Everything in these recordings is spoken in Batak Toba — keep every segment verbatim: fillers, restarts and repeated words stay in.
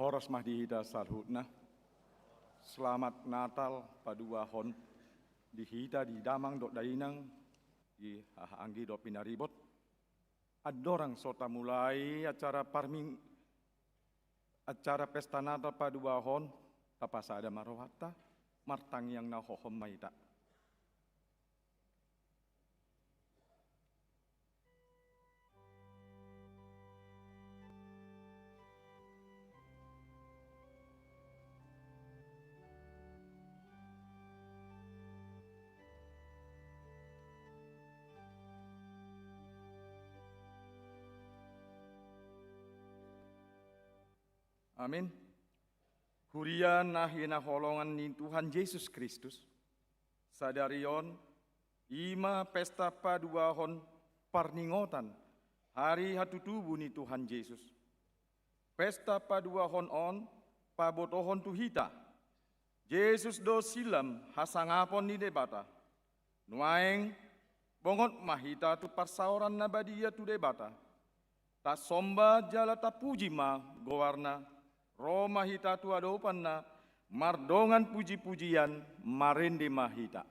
Horas ma di hita saluhutna. Selamat Natal paduahon di hita, di damang dohot dainang, di haha anggi dohot pinaribot. Andorang so tamulai acara parming-, acara pesta Natal paduahon, tapasada ma rohanta, martangiang na hohom ma hita. Amin. Huria na hinaholongan ni Tuhan Jesus Kristus, sadari on, i ma pesta paduahon parningotan hari hatutubu ni Tuhan Jesus. Pesta paduahon on pabotohon tu hita, Jesus do silam hasangapon ni Debata. Nuaeng, bongot ma hita tu parsaoran na badia tu Debata. Tasomba jala tapuji ma goarna, ro ma hita tu adopanna, mardongan puji-pujian, marende ma hita.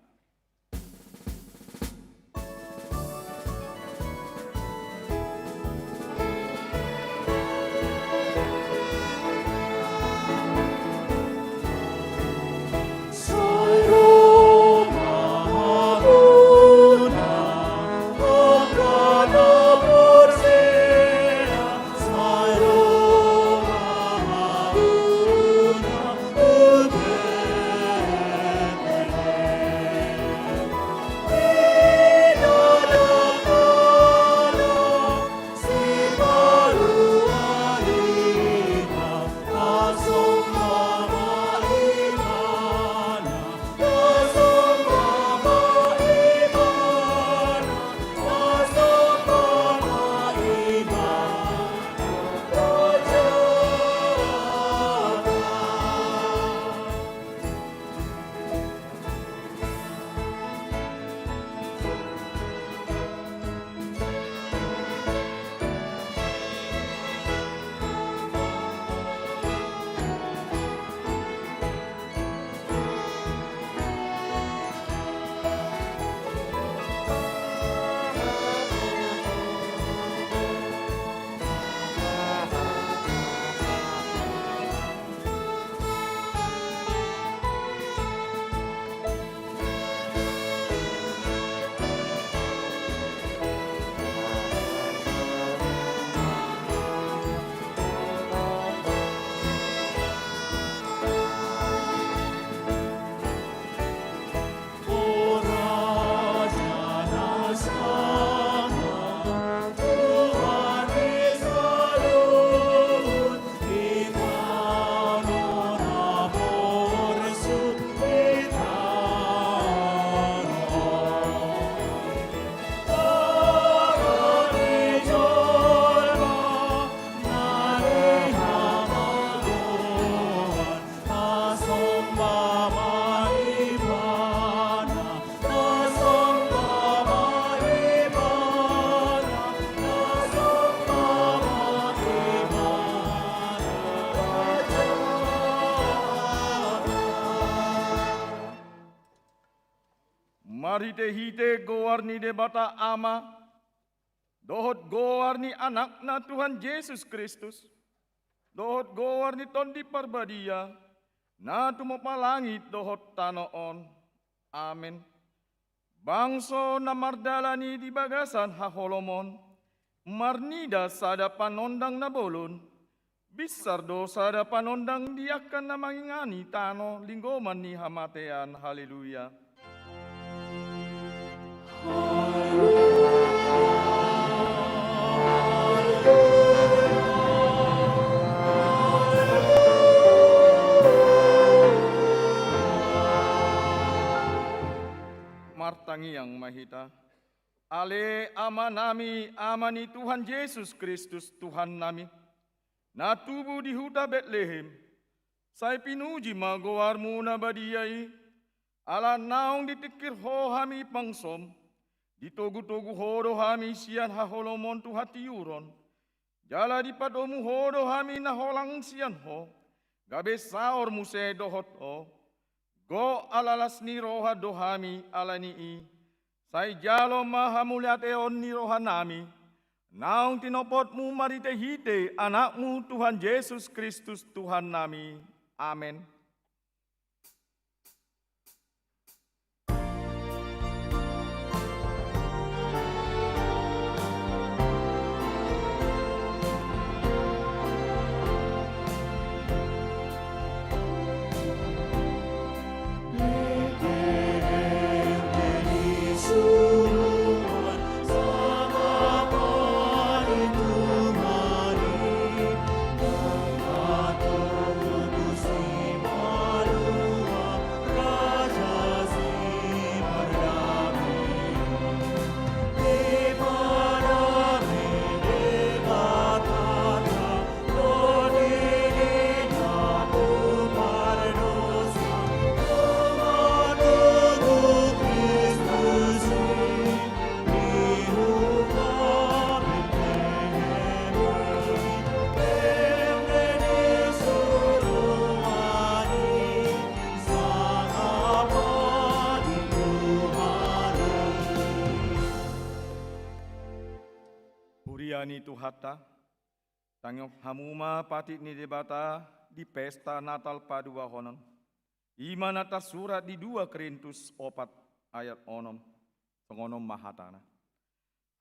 Marhitehite goar ni Debata Ama, dohot goar ni Anakna Tuhan Jesus Kristus, dohot goar ni Tondi Parbadia, na tumompa langit dohot tano on. Amen. Bangso na mardalan i di bagasan haholomon, marnida sada panondang na bolon, binsar do sada panondang di angka na mangingani tano linggoman ni hamatean. Haleluya. Martangiang ma hita. Ale Amanami, Ama ni Tuhan Jesus Kristus, Tuhannami, na tubu di huta Betlehem, sai pinuji ma goarmu na badia i, ala naung ditingkir ho hami bangsom, ditogu-togu ho do hami sian haholomon tu hatiuron, jala dipadomu ho do hami na holang sian ho, gabe saor muse dohot Ho. Gok ala las ni roha do hami ala ni i. Sai jalo ma hamauliateon ni rohanami, naung tinopotMu marhitehite AnakMu Tuhan Jesus Kristus Tuhannami. Amen. Huria ni Tuhanta, tangihon hamu ma patik ni Debata di pesta Natal paduahon on. I ma na tarsurat di dua Korintus opat ayat onom. Songon on ma hatana.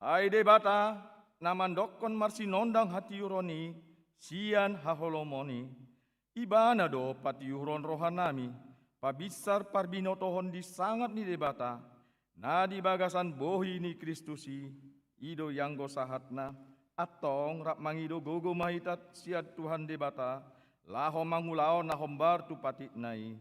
Ai Debata, na mandokkon marsinondang hatiuron i sian haholomon i, Ibana do patiuron rohanami, pabinsar parbinotohon di sangap ni Debata, na di bagasan bohi ni Kristus i. I do ianggo sahatna. Antong rap mangido gogo ma hita sian Tuhan Debata, laho mangulahon na hombar tu patikna i.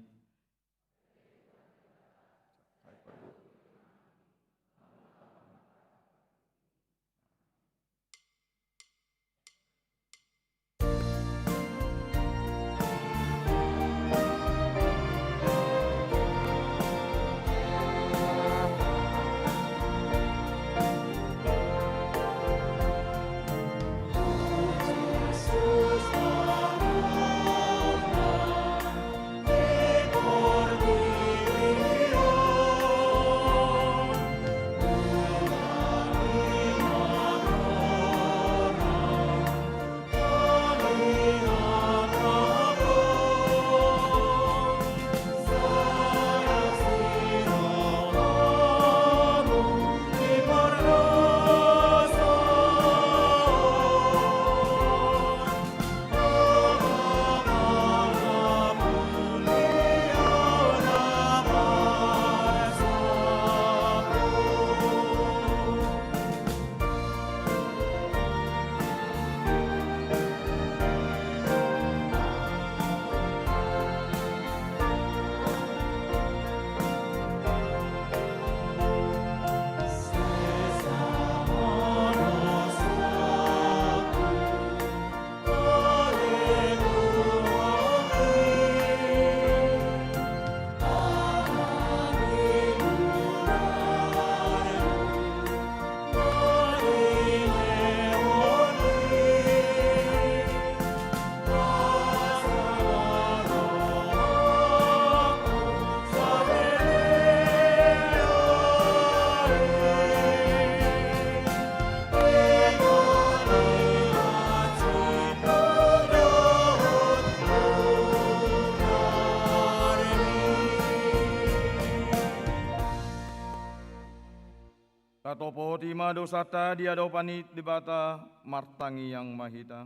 Tatopoti ma dosanta di adopan ni Debata, martangiang ma hita.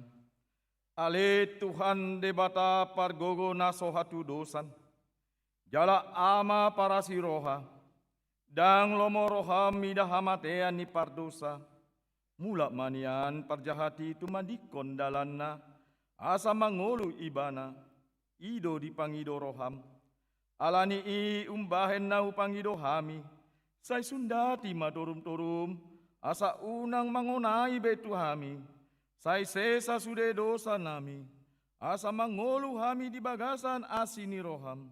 Ale Tuhan Debata pargogo na so hatudosan, jala Ama parasi roha, ndang lomo roham mida hamatean ni pardosa. Mulak ma nian parjahat i tumandingkon dalanna, asa mangolu ibana. I do dipangido roham. Ala ni i umbahen na hupangido hami, sai sundati ma torumtorum, asa unang mangonai be tu hami. Sai sesa sude dosanami, asa mangolu hami di bagasan asi ni roham.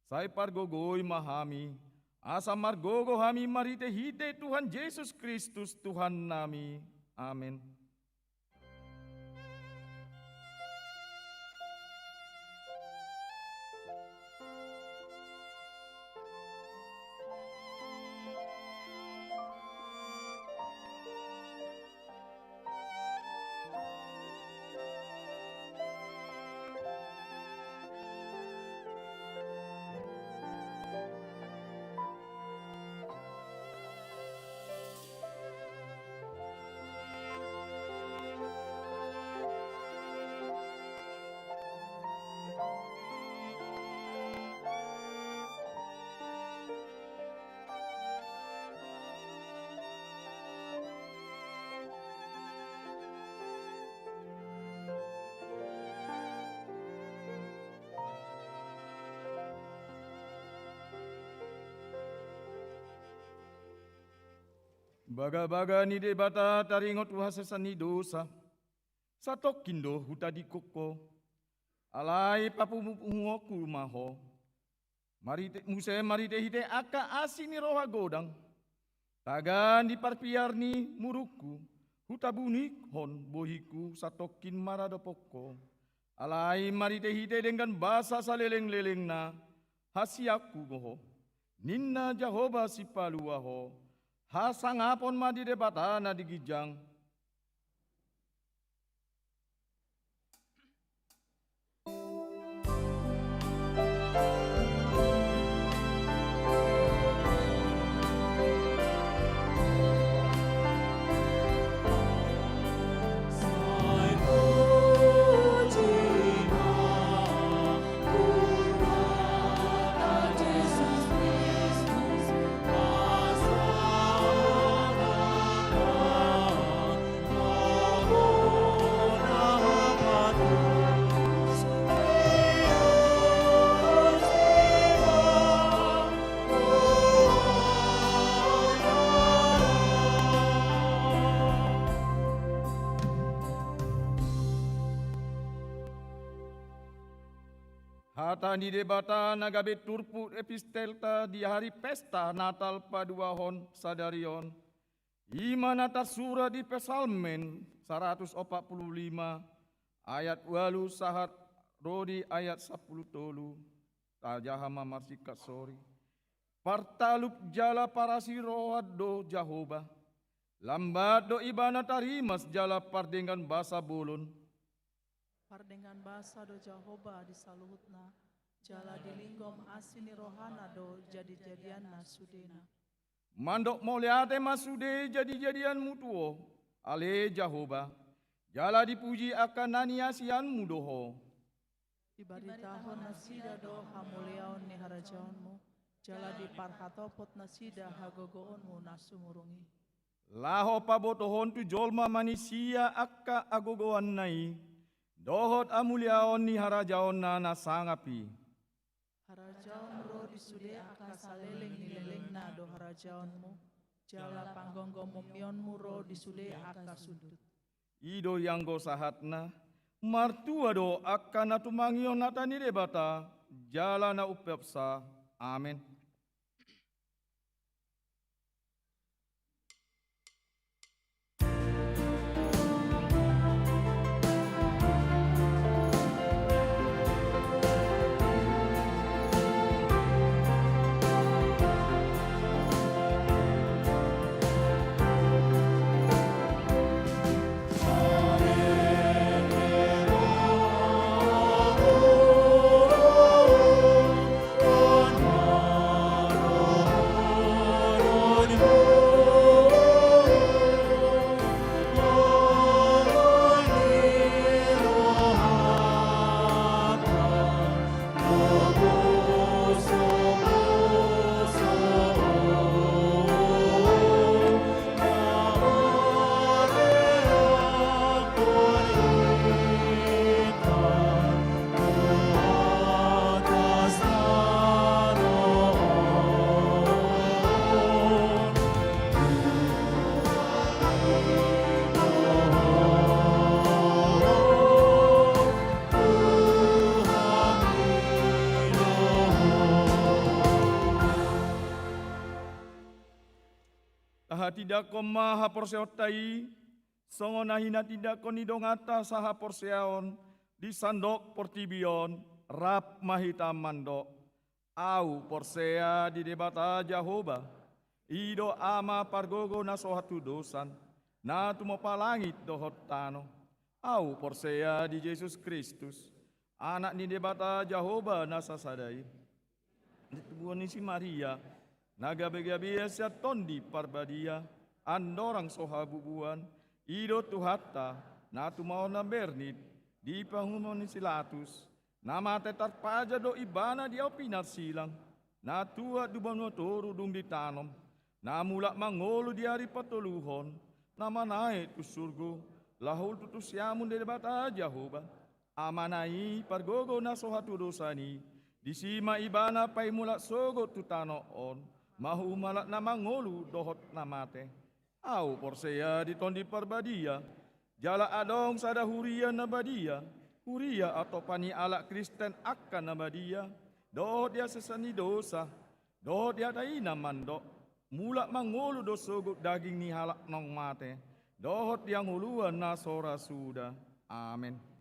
Sai pargogoi ma hami, asa margogo hami marhitehite Tuhan Jesus Kristus Tuhannami. Amen. Bagabaga ni Debata taringot tu hasesaan ni dosa, satongkin do hutadingkon ho. Alai papungupunguonku ma ho. Marhite, muse marhitehite angka asi ni roha godang, tagan di parpiar ni murungku, hutabunihon bohingku satongkin maradophon ho. Alai marhitehite denggan basa salelenglelengna, hasianku do ho, ninna Jahowa Sipalua ho, hasangapon ma di Debata na di ginjang. Hata ni Debata na gabe turpuk epistelta di hari pesta Natal paduahon sadari on, i ma na tarsurat di Psalmen saratus opat pulu lima ayat ualu sahat ro di ayat sampulu tolu. Tajaha ma marsingkat sori. Partalup jala parasiroan do Jahowa. Lambat do Ibana tarimas jala pardenggan basa bolon. Pardenggan basa do Jahowa di saluhutna, jala dilinggom asi ni rohana do jadijadianna sudena. Mandok mauliate ma sude jadijadianmu tu Ho, ale Jahowa, jala dipuji angka na niasianmu do Ho. Dibaritahon nasida do hamuliaon ni harajaonmu, jala diparhatopot nasida hagogoonmu na sumurung i. Laho pabotohon tu jolma manisia angka hagogoonna i, dohot hamuliaon ni harajaonna na sangap i. Harajaon ro di sude angka saleleng ni lelengna do harajaonmu, jala panggomgomionmu ro di sude angka sundut. I do i anggo sahatna, martua do angka na tumangihon hata ni Debata, jala na umpeopsa. Amen. Tahatindangkon ma haporseaonta i, songon na hinatindangkon ni donganta sahaporseaon di sandok portibi on, rap ma hita mandok. Ahu porsea di Debata Jahowa, i do Ama pargogo na so hatudosan, na tumompa langit dohot tano. Ahu porsea di Jesus Kristus, Anak ni Debata Jahowa na sasada i. Tubuan ni si Maria, na gabegabean sian Tondi Parbadia, andorang so habubuan, i do Tuhanta, na tumaon na bernit, di panguhuman ni si Latus, na mate tarpajar do Ibana di api narsilang, na tuat di banua toru dung ditanom, na mulak mangolu di ari patoluhon, na manaek tu surgo, laho tutu siamun Debata Jahowa, Amana i pargogo na so hatudosan i, disi ma Ibana paimulak sogot tu tano on, mahuhum halak na mangolu dohot na mate. Ahu porsea di Tondi Parbadia, jala adong sada huria na badia, huria atau pani halak Kristen angka na badia, dohot di hasesaan ni dosa, dohot di hata i na mandok, mulak mangolu do sogot daging ni halak naung mate, dohot di hangoluan na so ra suda. Amen.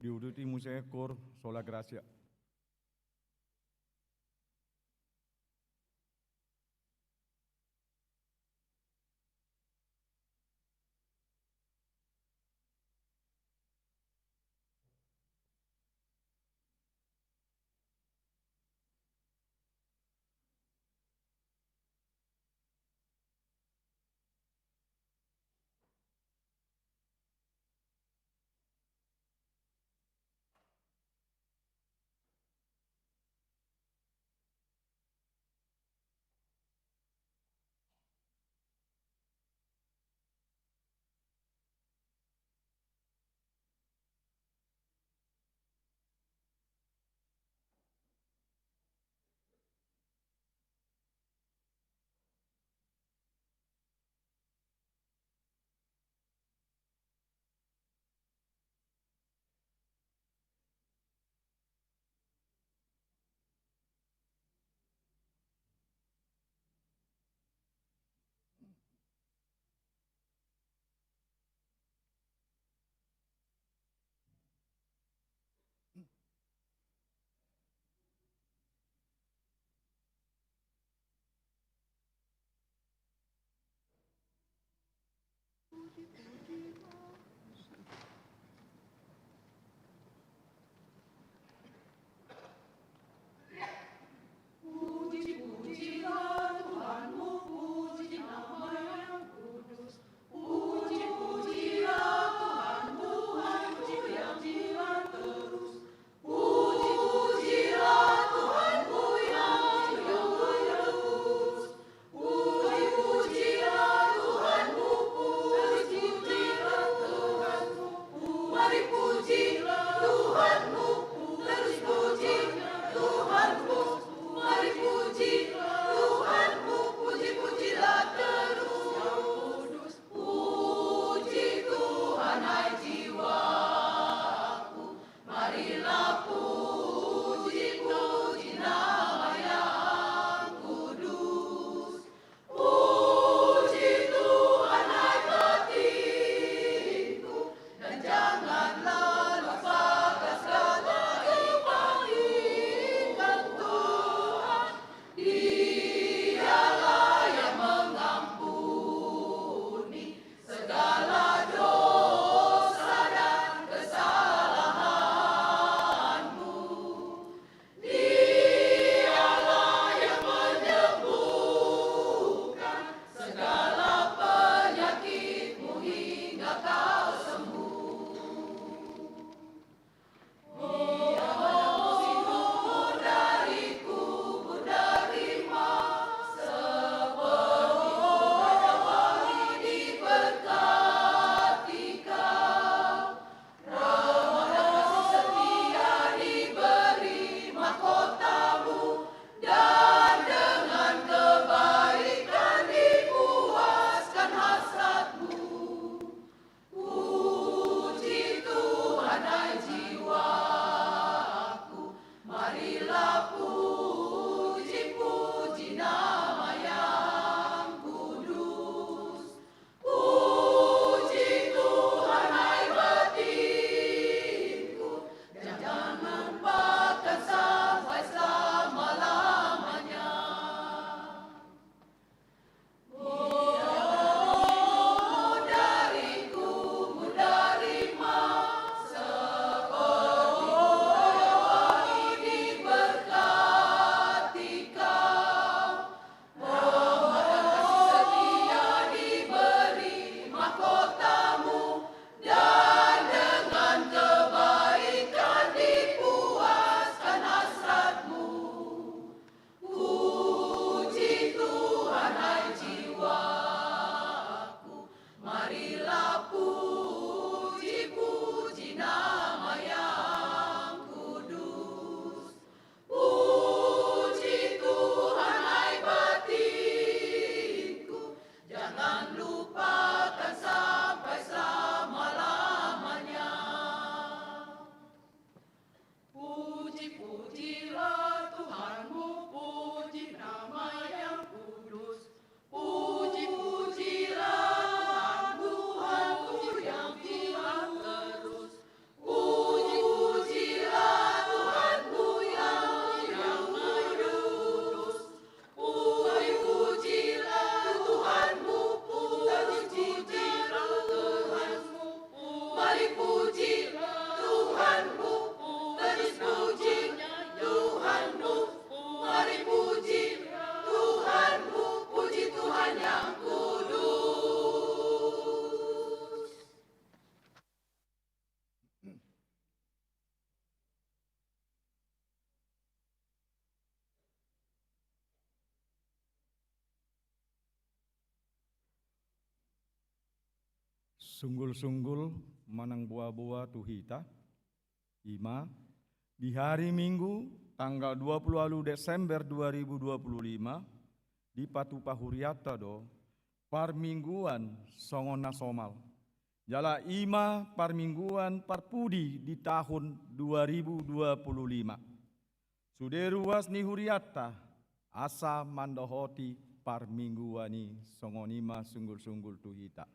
Diuduti muse koor Sola Gratia. Puji Tuhan, hai jiwaku, marilah puji-puji nama yang kudus. Puji Tuhan, hai batinku, dan janganlah lupakan segala kebaikan Tuhan. Dialah yang mengampuni segala dosa dan kesalahanmu. Dialah yang menyembuhkan segala penyakitmu hingga kau sembuh. Puji Tuhan, hai jiwaku, marilah puji-puji nama yang kudus. Puji Tuhan, hai batinku, jangan lupakan sampai selama-lamanya. Dan dengan kebaikan dipuaskan hasratmu. Puji Tuhan, hai jiwaku, marilah puji-puji nama yang kudus. Puji Tuhan, hai batinku, jangan lupakan sampai selama-lamanya. Puji-pujilah Tuhanmu, puji nama yang kudus. Puji-pujilah Tuhan, Tuhan, puji-pujilah terus. Puji-pujilah Sunggul-sunggul manang boa-boa tu hita, ima, di hari Minggu tanggal dua puluh ualu Desember dua ribu dua puluh lima, dipatupa hurianta do parmingguan songon na somal. Jala ima parmingguan parpudi di tahun dua ribu dua puluh lima. Sude ruas ni hurianta asa mandohoti parmingguan i, songon i ma sunggul-sunggul tu hita.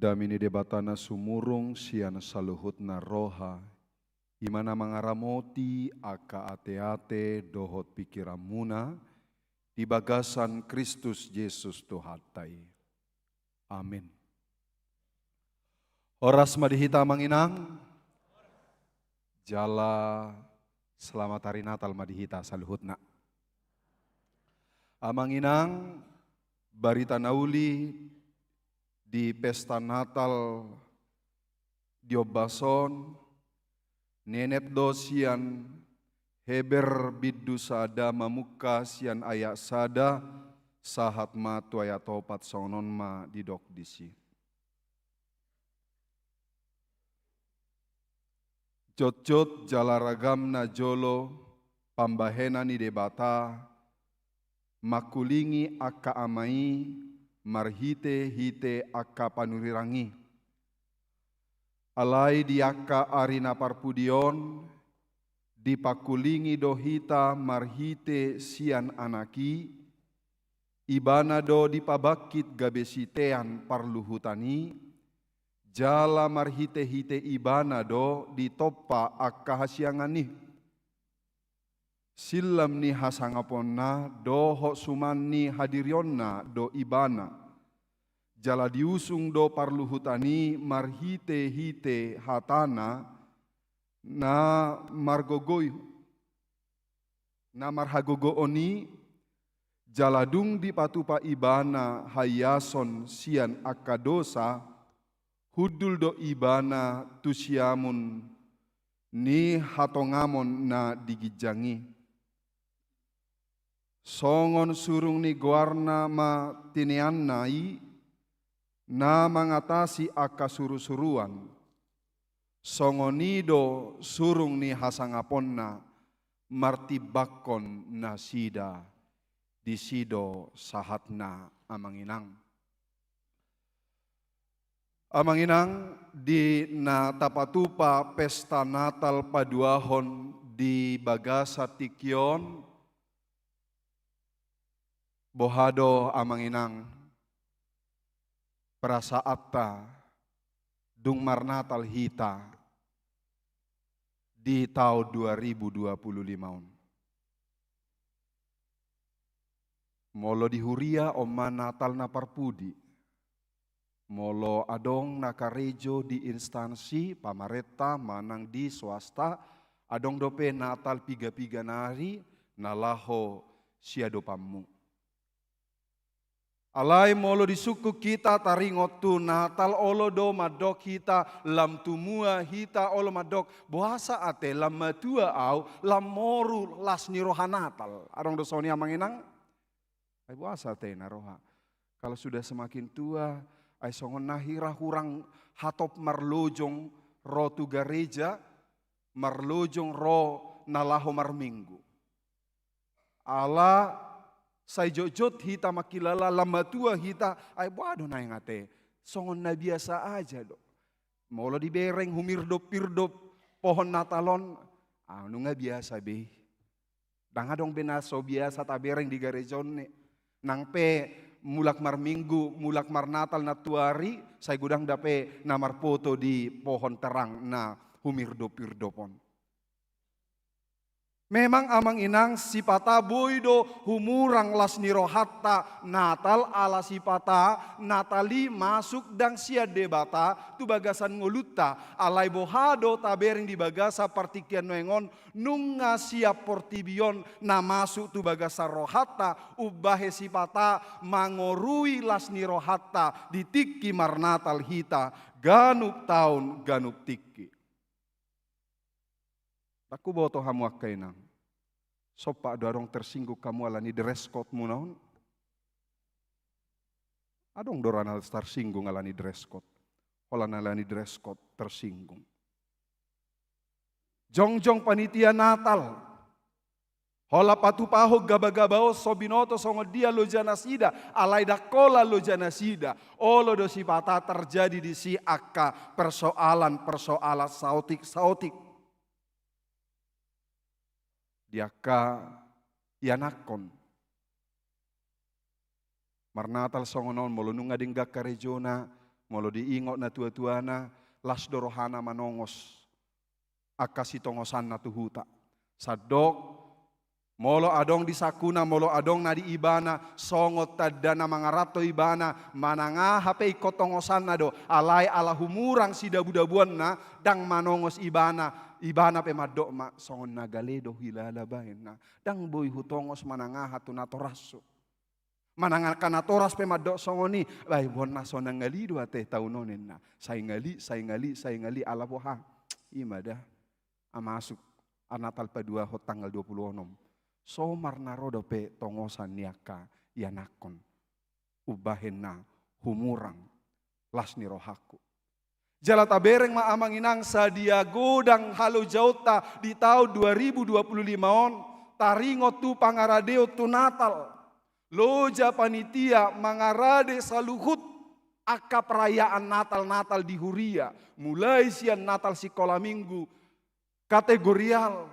Dame ni Debata na sumurung sian saluhutna roha, i ma na mangaramoti angka ateate dohot pingkiranmuna di bagasan Kristus Jesus Tuhanta i. Amin. Horas ma di hita, Amang Inang. Jala selamat hari Natal ma di hita saluhutna. Amang Inang, barita na uli di pesta Natal di ombas on, nienet do sian Heber bindu sada mamungka sian ayat sada, sahat ma tu ayat opat, songon on ma didok disi. Jotjot jala ragam na jolo pambahenan ni Debata mangkulingi angka ama i marhitehite angka panurirang i. Alai di angka ari na parpudi on, dipangkulingi do hita marhite sian Anak i, Ibana do dipabangkit gabe sitean parluhutan i, jala marhitehite Ibana do ditompa angka hasiangan i. Sillam ni hasangaponna dohot suman ni hadirionna do Ibana, jala diusung do parluhutan i marhitehite hatana na margogoi, na marhagogoon i, jala dung dipatupa Ibana haiason sian angka dosa, hundul do Ibana tu siamun ni hatongamon na di ginjang i. Songon surung ni goarna ma tineanna i, na mangatasi angka surusuruan. Songon i do surung ni hasangaponna martimbangkon nasida. Disi do sahatna, Amang Inang. Amang Inang, di na tapatupa pesta Natal paduahon di bagasan tingki on, boha do, Amang Inang, perasaanta dung marnatal hita di taon dua ribu dua puluh lima on? Molo di huria, on ma Natal na parpudi. Molo adong na karejo di instansi pamarenta manang di swasta, adong dope Natal piga-piga nari na laho siadopanmu. Alai molo disungkun hita taringot tu Natal, olo do mandok hita, lam tumua hita, olo mandok, boasa ate lam matua au, lam moru las ni roha Natal. Adong do songon i, Amang Inang? Ai boasa ate na roha? Kalau sudah semakin tua, ai songon na hira hurang hatop marlojong ro tu gareja, marlojong ro na laho marminggu. Ala sai jotjot hita mangkilala lam matua hita, ai boha do naeng ate, songon na biasa aja do. Molo dibereng humirdop-irdop pohon Natal on, ah, nunga biasa be. Ndang adong be na so biasa tabereng di gareja on i. Nang pe mulak marminggu, mulak marnatal nantuari, sai godang dope na marpoto di pohon terang na humirdop-irdop on. Memang, Amang Inang, sipata boi do humurang las ni rohanta Natal, ala sipata Natal i masuk ndang sian Debata tu bagasan ngolunta. Alai boha do tabereng di bagasan partingkian nuaeng on, nunga sian portibi on na masuk tu bagasan rohanta, umbahen sipata mangorui las ni rohanta di tingki marnatal hita ganup taon, ganup tingki. Ndang huboto hamu angka inang, sompat do adong tersinggung hamu ala ni dress code-muna on? Adong do ra na tersinggung ala ni dress code. Holan ala ni dress code tersinggung. Jongjong panitia Natal, holan patupahon gabagaba on so binoto songon dia loja nasida, alai ndang holan loja nasida. Olo do sipata terjadi disi angka persoalan-persoalan saotik-saotik di angka ianakhon. Marnatal songon on, molo nunga denggan karejona, Molo diingot na tua-tuana, las do rohana manongos angka sitongosanna tu huta. Sandok, molo adong di sakuna, molo adong na di ibana, songon tanda na mangaranto ibana, manang aha pe ingkon tongosanna do, alai ala humurang sidabu-dabuanna, ndang manongos ibana, ibana pe mandok ma, songon na gale do huhilala bahenna. Ndang boi hutongos manang aha tu natorashu. Manang angka natoras pe mandok songon i, bah, ibon na so nangali do ate taon on ninna. Sai ngali, sai ngali, sai ngali, ala boha. I ma da. Amasuk, a Natal paduahon tanggal dua puluh onom. So marna ro dope tongosan ni angka ianakhon. Umbahen na humurang las ni rohangku. Jala tabereng ma amang inang sadia godang halojaonta di taon dua ribu dua puluh lima on, taringot tu pangaradeon tu Natal. Loja panitia mangarade saluhut angka perayaan Natal-Natal di huria, mulai sian Natal sikola minggu, kategorial,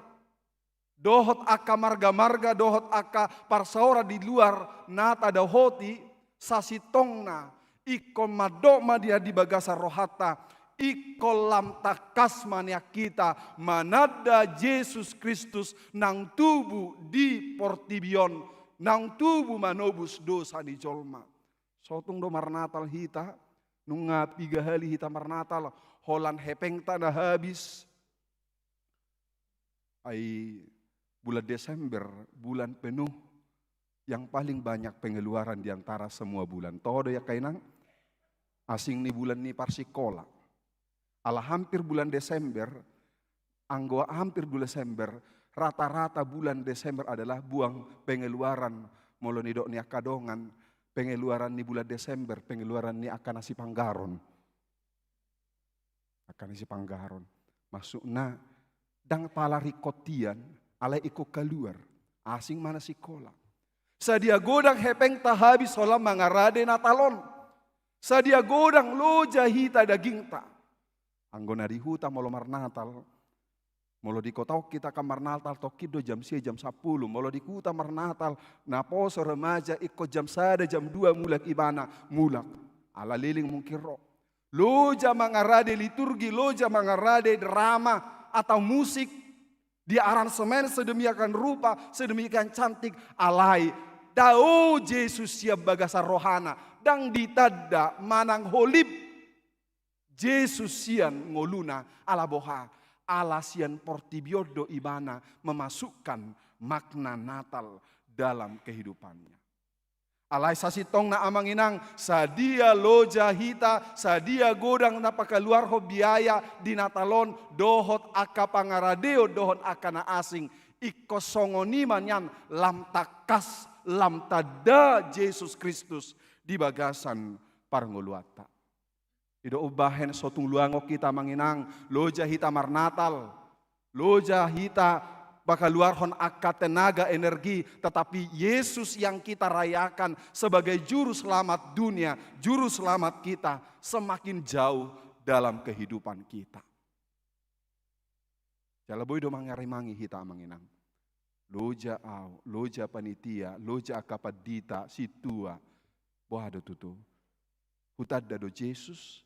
dohot angka marga-marga, dohot angka parsaoran di luar na tadaoti, sasintongna, ingkon mandok ma di, di bagasan rohanta, ingkon lam tangkas ma nian hita mananda Jesus Kristus naung tubu di portibi on, naung tubu manobus dosa ni jolma. So tung do marnatal hita, nunga piga hali hita marnatal, holan hepengta na habis. Ai bulan Desember, bulan penuh yang paling banyak pengeluaran di antara semua bulan. Toho do i angka inang? Asing ni bulan ni parsikola. Ala hampir bulan Desember, anggo hampir bulan Desember, rata-rata bulan Desember adalah buang pengeluaran, molo nidok ni angka dongan, pengeluaran ni bulan Desember, pengeluaran ni angka na sipanggaron. Angka na sipanggaron. Maksudna, ndang pala ringkot hian, alai ingkon kaluar. Asing ma na sikola. Sadia godang hepengta habis holan mangarade Natal on. Sadia godang loja hita dagingta. Anggo na di huta molo marnatal, molo di kota on hita kan marnatal tongkin do jam sia jam sampulu. Molo di huta marnatal, naposo remaja ingkon jam sada jam dua mulak ibana, mulak. Ala leleng mungkin ro. Loja mangarade liturgi, loja mangarade drama atau musik, di aransemen sedemikian rupa, sedemikian cantik, alai dao Jesus sian bagasan rohana, ndang ditanda manang holip Jesus sian ngoluna, ala boha, ala sian portibi on do ibana memasukkan makna Natal dalam kehidupannya. Alai sasintongna amang inang, sadia loja hita, sadia godang na pakaluarhon biaya di Natal on, dohot angka pangaradeon, dohot angka na asing, ingkon songon i ma nian lam tangkas, lam tanda Jesus Kristus di bagasan parngoluanta. I do umbahen so tung luangon hita amang inang, loja hita marnatal, loja hita pakaluarhon angka tenaga energi, tetapi Yesus yang kita rayakan sebagai juru selamat dunia, juru selamat kita, semakin jauh dalam kehidupan kita. Jala boi do mangarimangi hita amang inang. Loja au, loja panitia, loja angka pandita, sintua. Boha do tutu? Hutanda do Jesus?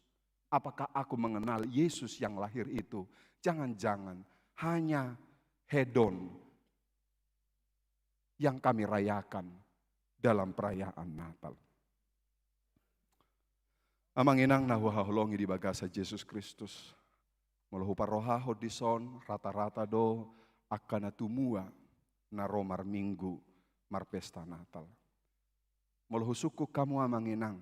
Apakah aku mengenal Yesus yang lahir itu? Jangan-jangan hanya hedon yang kami rayakan dalam perayaan Natal. Amang inang na huhaholongi di bagasan Jesus Kristus, molo huparrohahon dison, rata-rata do angka na tumua na ro marminggu marpesta Natal. Molo husungkun hamu amang inang,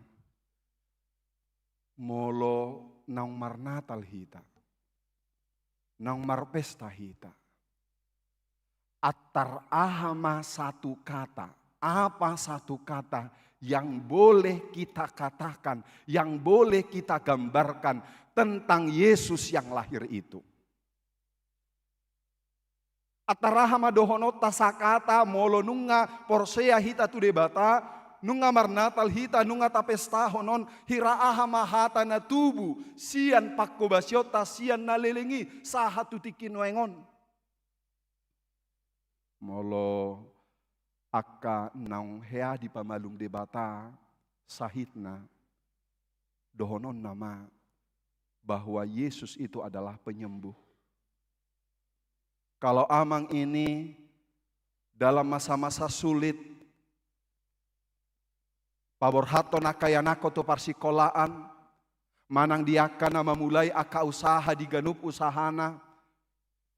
molo naung marnatal hita, naung marpesta hita, antar aha ma satu kata, apa satu kata yang boleh kita katakan, yang boleh kita gambarkan tentang Yesus yang lahir itu? Antar aha ma dohononta sakata molo nunga porsea hita tu Debata, nunga marnatal hita, nunga tapestahon on, hira aha ma hata na tubu sian panghobasionta sian na leleng i sahat tu tingki nuaeng on? Molo angka naung hea dipamalum Debata sahitna, dohononna ma bahwa Yesus itu adalah penyembuh. Kalau amang ini dalam masa-masa sulit, paborhathon angka ianakhon tu parsikolaan, manang di angka na mamulai angka usaha di ganup usahana,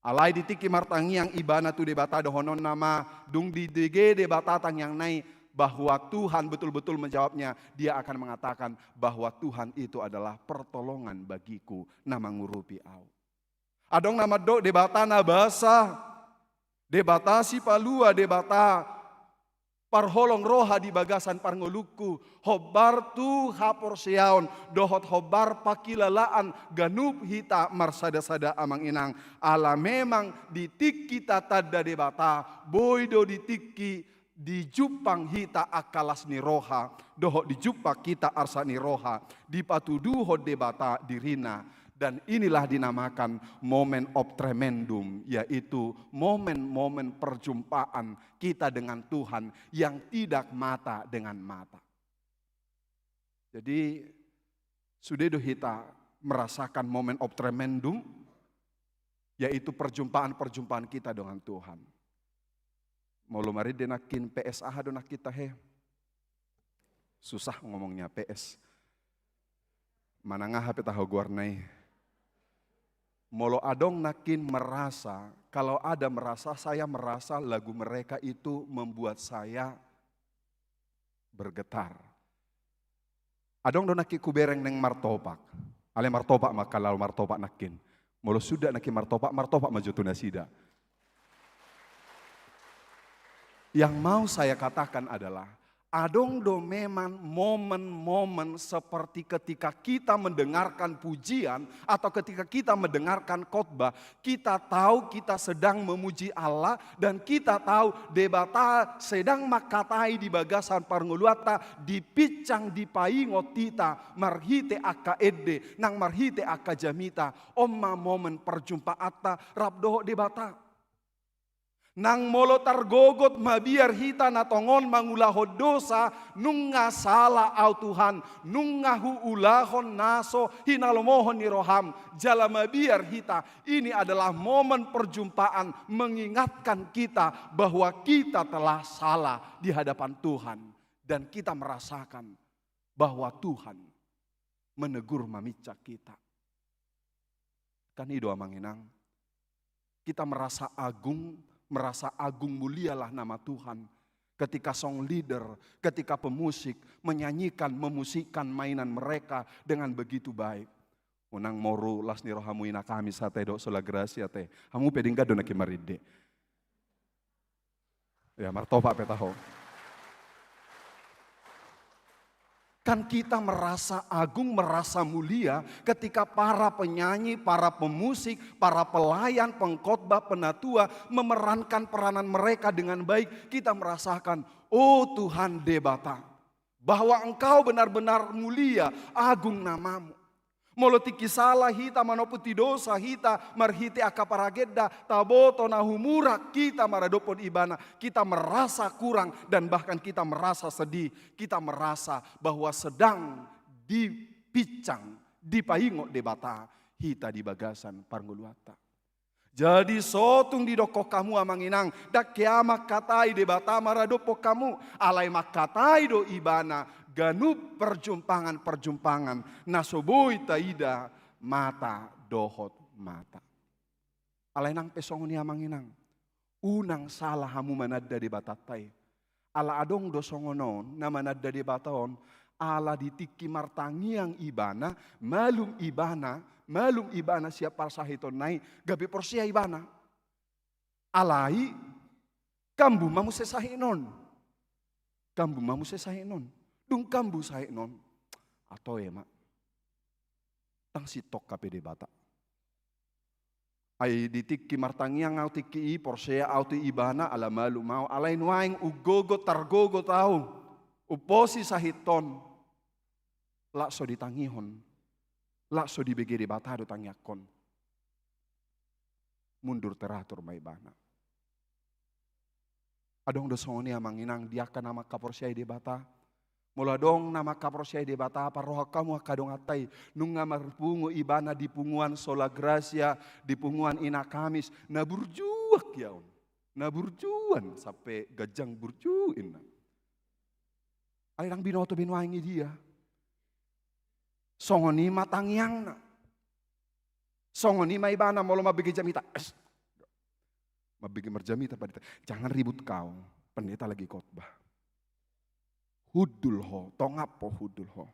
alai di tingki martangiang ibana tu Debata, dohononna ma, dung dibege Debata tangiangna i, bahwa Tuhan betul-betul menjawabnya, dia akan mengatakan bahwa Tuhan itu adalah pertolongan bagiku, na mangurupi ahu. Adong na mandok Debata na basa, Debata sipalua, Debata parholong roha di bagasan parngoluku, hombar tu haporseaon dohot hombar pangkilalaan ganup hita marsada-sada, amang inang. Ala memang di tingki tatanda Debata, boi do di tingki dijumpang hita angka las ni roha, dohot dijumpang hita arsak ni roha, dipatuduhon Debata dirina. Dan inilah dinamakan moment of tremendum, yaitu momen-momen perjumpaan kita dengan Tuhan yang tidak mata dengan mata. Jadi, sude do hita merasakan moment of tremendum, yaitu perjumpaan-perjumpaan kita dengan Tuhan. Molo marende nangkin P S, aha do nangkin tahe? Susah ngomongnya, P S. Manang aha pe taho goarna i. Molo adong nangkin merasa, kalau ada merasa, saya merasa lagu mereka itu membuat saya bergetar. Adong do nangkin hubereng naeng martopak. Alai martopak ma, kalau martopak nangkin. Molo suda nangkin martopak, martopak ma jo tu nasida. Yang mau saya katakan adalah, adong do memang momen-momen seperti ketika kita mendengarkan pujian atau ketika kita mendengarkan khotbah, kita tahu kita sedang memuji Allah dan kita tahu Debata sedang mangkatai di bagasan parngoluanta, dipinsang, dipaingot hita marhite angka ende nang marhite angka jamita. On ma momen perjumpaanta rap dohot Debata. Nang molo targogot mabiar hita na tongon mangulahon dosa, nunga sala ahu Tuhan, nunga huulahon na so hinalomohon ni roham, jala mabiar hita, ini adalah momen perjumpaan mengingatkan kita bahwa kita telah salah di hadapan Tuhan. Dan kita merasakan bahwa Tuhan menegur, maminsang hita. Kan i do, amang inang, kita merasa agung, merasa agung mulialah nama Tuhan. Ketika song leader, ketika pemusik menyanyikan, memusikkan mainan mereka dengan begitu baik. Unang moru las ni rohamu ina kami sate do sola grasia te. Hamu pe denggan do nangkin marende. Ya, martopak pe taho. Kan kita merasa agung, merasa mulia ketika para penyanyi, para pemusik, para pelayan, pengkhotbah, penatua memerankan peranan mereka dengan baik. Kita merasakan, oh Tuhan Debata, bahwa Engkau benar-benar mulia, agung nama-Mu. Molo tingki sala hita, manompoti dosa hita marhite angka paragenda, taboto na humurang hita maradophon Ibana, kita merasa kurang dan bahkan kita merasa sedih, kita merasa bahwa sedang dipinsang, dipaingot Debata hita di bagasan parngoluanta. Jadi so tung didokkon hamu, amang inang, ndang hea mangkatai Debata maradophon hamu, alai mangkatai do Ibana ganup parjumpangan-parjumpangan na so boi taida mata dohot mata. Alai nang pe songon i, amang inang, unang sala hamu mananda Debatanta i. Ala adong do songon on na mananda Debata on, ala di tingki martangiang ibana, malum ibana, malum ibana sian parsahitonna i, gabe porsea ibana. Alai kambu ma muse sahitnon. Kambu ma muse sahitnon. Dung kambu sahitnon, atoe ma. Ndang sintong hape Debata. Ai di tingki martangiang ahu tingki i, porsea ahu tu Ibana, ala malum ahu, alai nuaeng umgogot, targogot ahu, umposi sahitnon, lak so ditangihon, lak so dibege Debata do tangiangkon. Mundur teratur ma ibana. Adong do songon i, amang inang, di angka na mangkaporseai Debata. Molo adong na mangkaporseai Debata, parrohahon hamu angka donganta i, nunga marpungu ibana di punguan Sola Gracia, di punguan Ina Kamis, na burju ia on. Na burju an sampe ganjang burju inna. Alai ndang binoto be nuaeng i dia. Songon i ma tangiangna. Songon i ma ibana molo mambege jamita. Es. Mambege marjamita pandita. Jangan ribut kau. Pendeta lagi khotbah. Hundul ho, tongap ho, hundul ho.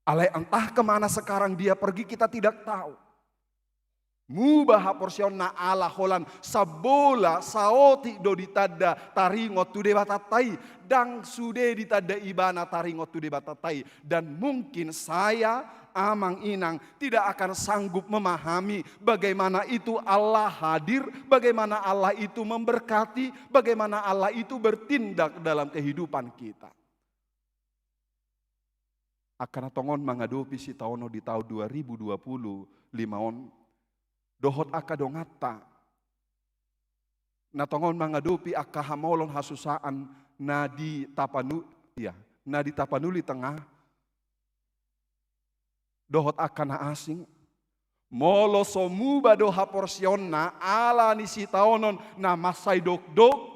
Alai entah kemana sekarang dia pergi, kita tidak tahu. Muba haporseaonna ala holan sambola saotik do ditanda taringot tu Debatanta i, ndang sude ditanda ibana taringot tu Debatanta i. Dan mungkin saya, amang inang, tidak akan sanggup memahami bagaimana itu Allah hadir, bagaimana Allah itu memberkati, bagaimana Allah itu bertindak dalam kehidupan kita. Angka na tongon mangadopi sitaonon di taon dua ribu dua puluh lima on, dohot angka donganta na tongon mangadopi angka hamaolon hasusaan na di Tapanu-, ya, na di Tapanuli Tengah, dohot angka na asing, molo so muba do haporseaonna ala ni sitaonon na mansai dokdok,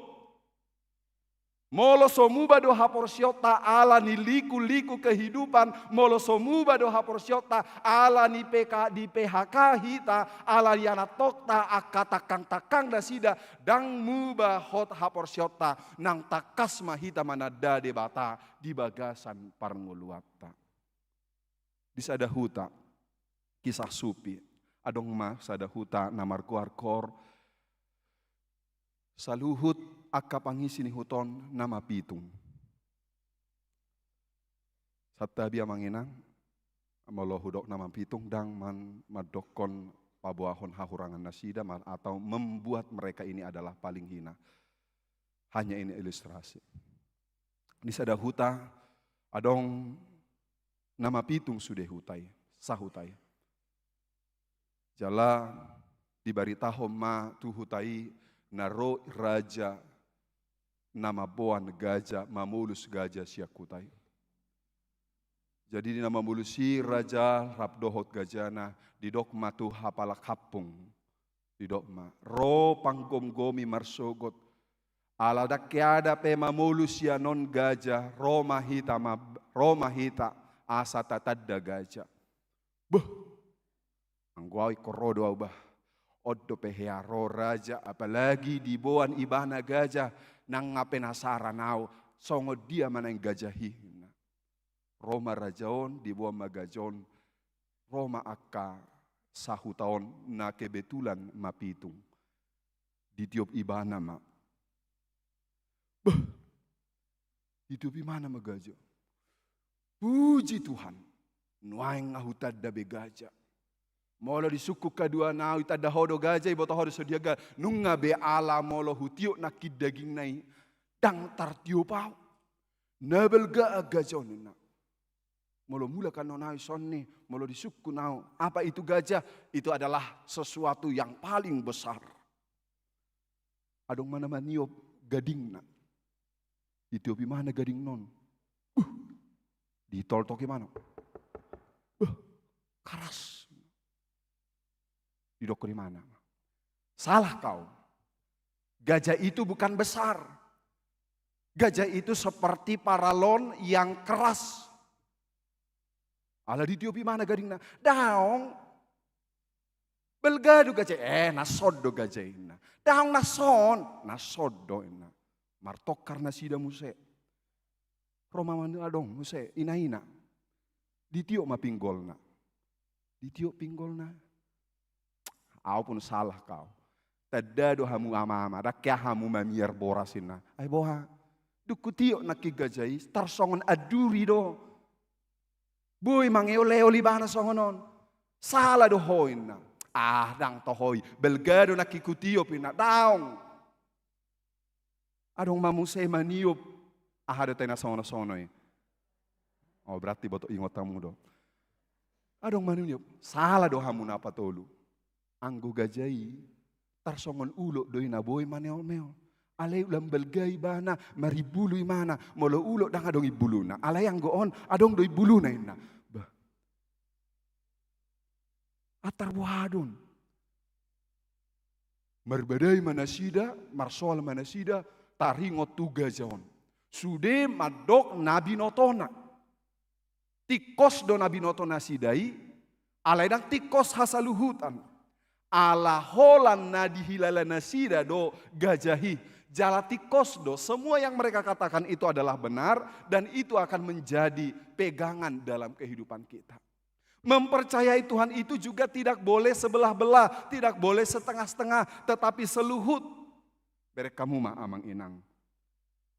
molo so muba do haporseaonta ala ni liku-liku kehidupan, molo so muba do haporseaonta ala ni P K, di P H K hita, ala ni anakkonta, angka tangkang-tangkang nasida, ndang muba hot haporseaonta, nang tangkas ma hita mananda Debata di bagasan parngoluanta. Di sada huta, kisah supi, adong ma sada huta na margoar-goar, saluhut angka pangisi ni huta on na mapitung. Santabi amang inang, molo hudok na mapitung ndang man-, mandokkon paboahon hahurangan nasida ma-, atau membuat mereka ini adalah paling hina. Hanya ini ilustrasi. Di sada huta, adong na mapitung sude huta i, sahuta i. Jala dibaritahon ma tu huta i na ro raja na mamboan gaja, mamolus gaja sian huta i. Jadi di na mamolus i raja rap dohot gajana, didok ma tu hapala kampung. Didok ma, ro panggomgomi marsogot. Ala ndang hea dope mamolus sian on gaja, ro ma hita ma-, ro ma hita asa tatanda gaja. Beh, anggo au ingkon ro do au bah. On dope hea ro raja, apalagi diboan ibana gaja, nang nga penasaran au, songon dia ma naeng gaja i, ninna. Ro ma raja on, diboan ma gaja on, ro ma angka sahuta on na kebetulan mapitung. Ditiop ibana ma. Beh, ditiop ibana ma gaja. Puji Tuhan, nuaeng nga hutanda be gaja. Molo di sungkun haduan au, itanda ho do gaja, iboto ho do songon dia gaja. Nunga be, ala molo hutiop nangkin dagingna i, ndang tartiop au. Na balga gaja on, ninna. Molo mulak annon au i songon i, molo di sungkun au, apa itu gaja? Itu adalah sesuatu yang paling besar. Adong ma na maniop gadingna. Ditiop ibana gadingna on. Beh, ditoltok ibana. Beh, karas. Didok ibana, salah kau. Gaja itu bukan besar. Gaja itu seperti paralon yang keras. Ala ditiop ibana gadingna. Daong. Balga do gaja i. Eh, na son do gaja i, ninna. Daong, na son. Na son do, ninna. Martongkar nasida muse. Ro ma manu adong muse, ina-ina. Ditiop ma pinggolna. Ditiop pinggolna. Au pun salah kau. Tanda do hamu ama-ama, ndang hea hamu mamiar boras, ninna. Ai boha. Dung hutiop nangkin gaja i, tarsongon anduri do. Boi mangeol-eol ibana songon on. Salah do ho, ninna. Ah, ndang toho i. Balga do nangkin hutiop, ninna. Daong. Adong ma muse maniop. Aha do tena songon-songon i? Oh, berarti boto ingot hamu do. Adong maniop. Salah do hamu na patolu. Anggo gaja i, tarsongon ulok do i na boi maneol-neol. Alai ulang balga ibana, marimbulu ibana, molo ulok ndang adong imbuluna. Alai anggo on, adong do imbuluna inna. Bah. Antar boha do on. Marbadai ma nasida, marsoal ma nasida, taringot tu gaja on. Sude mandok na binotona. Tingkos do na binoto nasida i, alai ndang tingkos hasaluhutan. Ala holan na dihilala nasida do gaja i. Jala tingkos do, semua yang mereka katakan itu adalah benar dan itu akan menjadi pegangan dalam kehidupan kita. Mempercayai Tuhan itu juga tidak boleh sebelah-belah, tidak boleh setengah-setengah, tetapi seluhut. Berek hamu ma amang inang.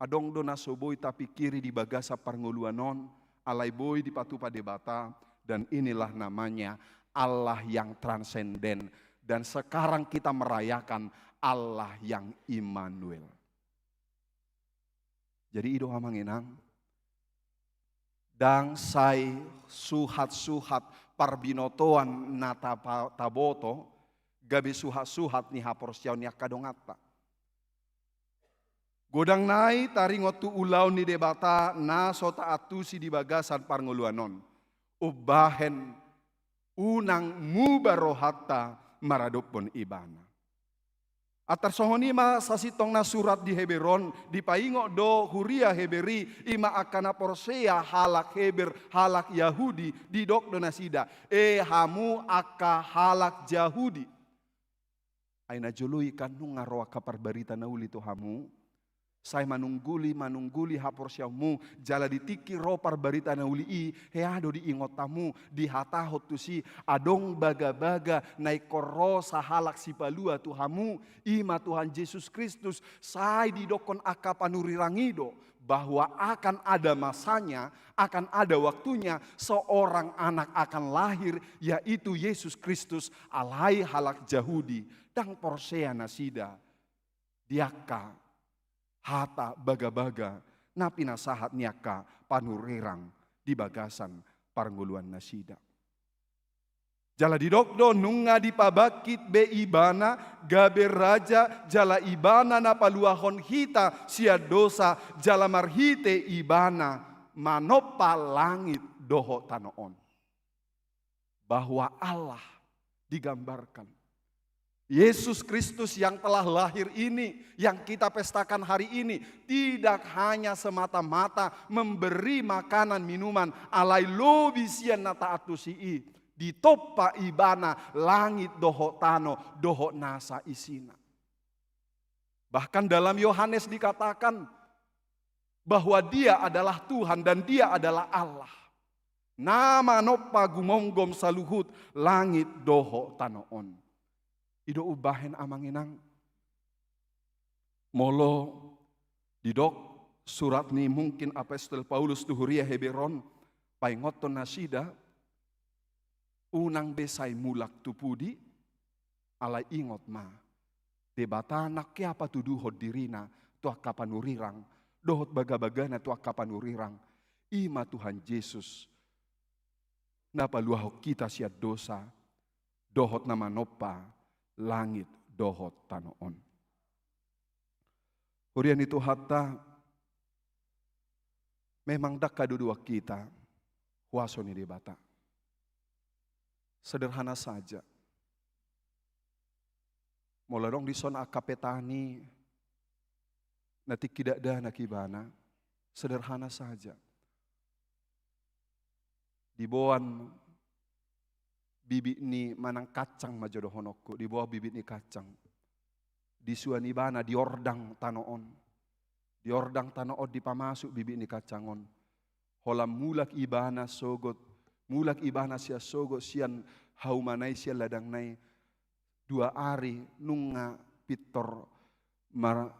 Adong do na so boi tapingkiri di bagasan parngoluan on, alai boi dipatupa Debata, dan inilah namanya Allah yang transenden. Dan sekarang kita merayakan Allah yang Immanuel. Jadi i do amang inang, ndang sai suhat-suhat parbinotoan na tapa-, taboto, gabe suhat-suhat ni haporseaon ni angka donganta. Godang nai taringot tu ulaon ni Debata na so taantusi di bagasan parngoluan on. Umbahen unang muba rohanta maradophon Ibana. Antar songon i ma sasintongna surat di Heber on, dipaingot do huria Heber i, i ma angka na porsea halak Heber, halak Jahudi, didok do nasida, e hamu angka halak Jahudi. Ai na jolo i kan nunga ro angka parbarita na uli tu hamu, sai manungguli, manungguli haporseaonmu, jala di tingki ro parbarita na uli i, hea do diingot hamu, dihatahon tusi, adong bagabaga na ingkon ro sahalak sipalua tu hamu, i ma Tuhan Jesus Kristus, sai didokkon angka panurirang i do, bahwa akan ada masanya, akan ada waktunya, seorang anak akan lahir, yaitu Yesus Kristus, alai halak Jahudi, ndang porsea nasida di angka hata bagabaga na pinasahat ni angka panurirang di bagasan parngoluan nasida. Jala didok do nunga dipabangkit be Ibana gabe Raja, jala Ibana na paluahon hita sian dosa, jala marhite Ibana manompa langit dohot tano on. Bahwa Allah digambarkan. Yesus Kristus yang telah lahir ini, yang kita pestakan hari ini, tidak hanya semata-mata memberi makanan minuman, alai lobi sian na taantusi i, ditompa Ibana langit dohot tano, dohot nasa isina. Bahkan dalam Yohanes dikatakan bahwa Dia adalah Tuhan dan Dia adalah Allah. Na manompa gumomgom saluhut langit dohot tano on. I do umbahen amang inang. Molo didok surat ni mungkin apostel Paulus tu huria Heber on, paingothon nasida, unang be sai mulak tu pudi, alai ingot ma, Debata nangkin patuduhon dirina tu angka panurirang, dohot bagabagana tu angka panurirang, i ma Tuhan Jesus, na paluahon hita sian dosa, dohot na manompa langit dohot tano on. Huria ni Tuhanta, memang ndang hadodoan hita huaso ni Debata. Sederhana saja. Molo adong dison angka petani na tingki dakdanak ibana, sederhana saja. Diboan bibit ni manang kacang ma jo dohononku, diboan bibit ni kacang. Disuan ibana, diordang tano on. Diordang tano on, dipamasuk bibit ni kacang on. Holan mulak ibana sogot, mulak ibana sian sogot, sian haumana i, sian ladangna i, dua ari nunga pintor mar-,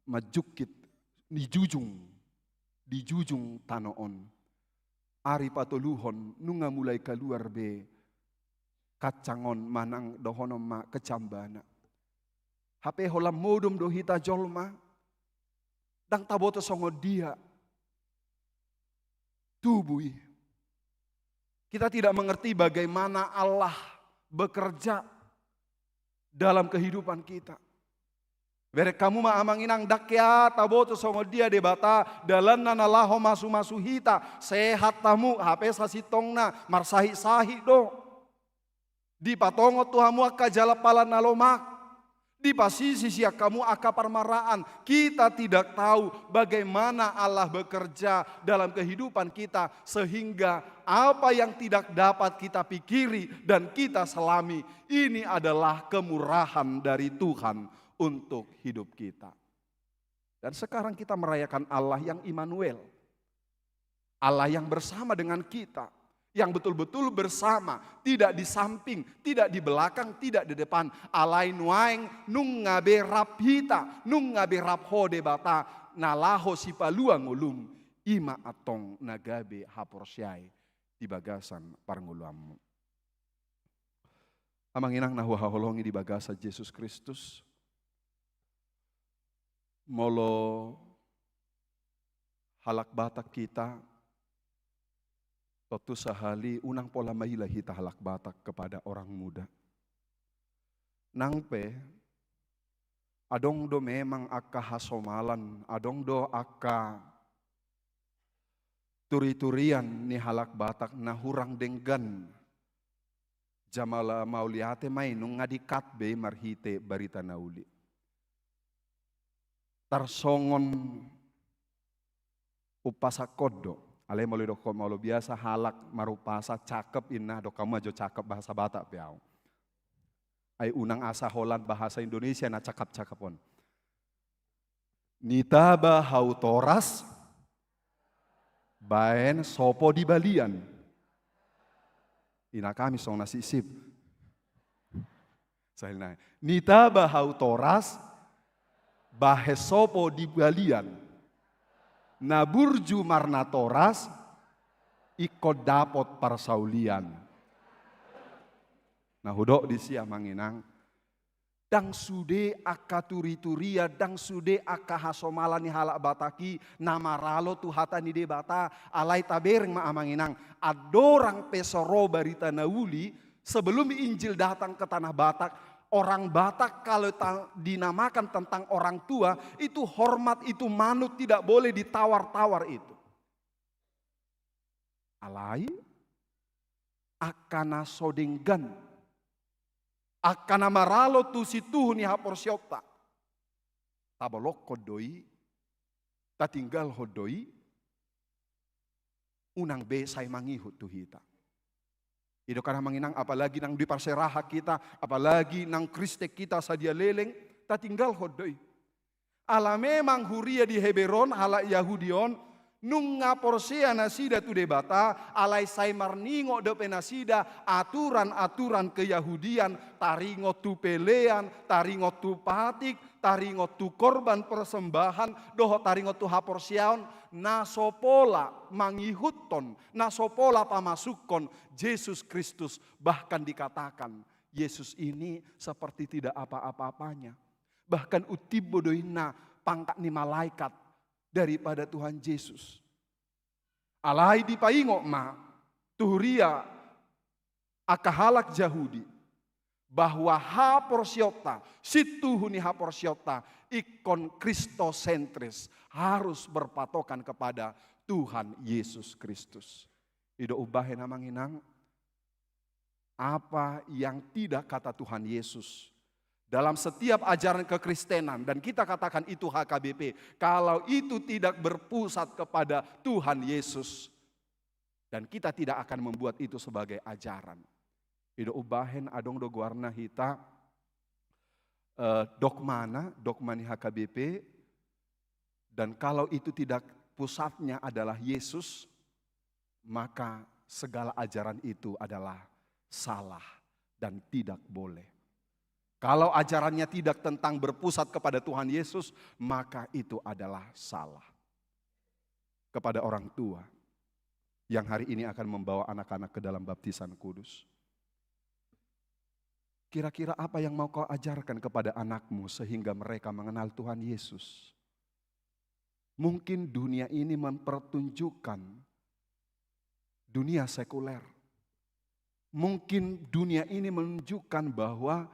manjungkit di jujung, di jujung tano on. Ari patoluhon nunga mulai kaluar be kacang on manang dohonon ma kecambana. Hape holan modom do hita jolma, ndang taboto songon dia tubu i. Kita tidak mengerti bagaimana Allah bekerja dalam kehidupan kita. Bereng hamu ma amang inang, ndang hea taboto songon dia Debata, dalanna na laho masu-masu hita, sehat hamu, hape sasintongna, marsahit-sahit do. Dipatongon tu hamu angka jampalan na lomak, dipasisi sian hamu angka parmaraan. Kita tidak tahu bagaimana Allah bekerja dalam kehidupan kita, sehingga apa yang tidak dapat kita pikiri dan kita selami, ini adalah kemurahan dari Tuhan untuk hidup kita. Dan sekarang kita merayakan Allah yang Immanuel. Allah yang bersama dengan kita, yang betul-betul bersama, tidak di samping, tidak di belakang, tidak di depan. Alai nuaeng nunga be rap hita, nunga be rap ho Debata, na laho sipaluang ngolum, i ma antong na gabe haporseai di bagasan parngoluanmu. Amang inang na huhaholongi di bagasan Jesus Kristus, molo halak Batak hita, tontu sahali unang pola maila hita halak Batak kepada orang muda. Nang pe, adong do memang angka hasomalan, adong do angka turi-turian ni halak Batak na hurang denggan. Jala mauliate ma i nunga dikat be marhite barita na uli. Tarsongon umpasa kondo. Alai molo didok molo biasa halak marumpasa cakep inna, dok hamu ma jo cakep bahasa Batak pe au. Ai unang asa holan bahasa Indonesia na cakep-cakep on. Nitaba hau toras, baen sopo di balian. Ina kami song na sip-sip. Sahil na. Nitaba hau toras, bahen sopo di balian. Na burju marnatoras, ingkon dapot parsaulian. Na hudok disi amang inang, ndang sude angka turi-turian, ndang sude angka hasomalan ni halak Batak i na maralo tu hata ni Debata. Alai tabereng ma amang inang, andorang pe so ro barita na uli, sebelum Injil datang ke tanah Batak, orang Batak kalau ta-, dinamakan tentang orang tua, itu hormat, itu manut, tidak boleh ditawar-tawar itu. Alai, angka na so denggan, angka na maralo tu situhu ni haporseaonta, tabolongkon do i, tatinggalhon do i, unang be sai mangihut tu hita. I do kan amang inang, apalagi nang di parserahan hita, apalagi nang Kristen hita sadia leleng, tatinggalhon do i. Ala memang huria di Heber on, halak Yahudi on, nunga porsea nasida tu Debata, alai sai marningot dope nasida aturan-aturan keyahudian, taringot tu pelean, taringot tu patik, taringot tu korban persembahan, dohot taringot tu haporseaon, na so pola mangihuthon, na so pola pamasukhon Jesus Kristus. Bahkan dikatakan, Yesus ini seperti tidak apa-apa-apanya. Bahkan untimbo do inna pangkat ni malaikat daripada Tuhan Jesus. Alai dipaingot ma tu huria angka halak Jahudi, bahwa haporseaonta, situhu ni haporseaonta, ingkon Kristosentris, harus berpatokan kepada Tuhan Yesus Kristus. I do umbahen amang inang, apa yang tidak kata Tuhan Yesus dalam setiap ajaran kekristenan, dan kita katakan itu H K B P, kalau itu tidak berpusat kepada Tuhan Yesus, dan kita tidak akan membuat itu sebagai ajaran. I do umbahen adong do goarna hita, eh, dogmana, dogma ni H K B P, dan kalau itu tidak pusatnya adalah Yesus, maka segala ajaran itu adalah salah dan tidak boleh. Kalau ajarannya tidak tentang berpusat kepada Tuhan Yesus, maka itu adalah salah. Kepada orang tua yang hari ini akan membawa anak-anak ke dalam baptisan kudus, kira-kira apa yang mau kau ajarkan kepada anakmu sehingga mereka mengenal Tuhan Yesus? Mungkin dunia ini mempertunjukkan dunia sekuler. Mungkin dunia ini menunjukkan bahwa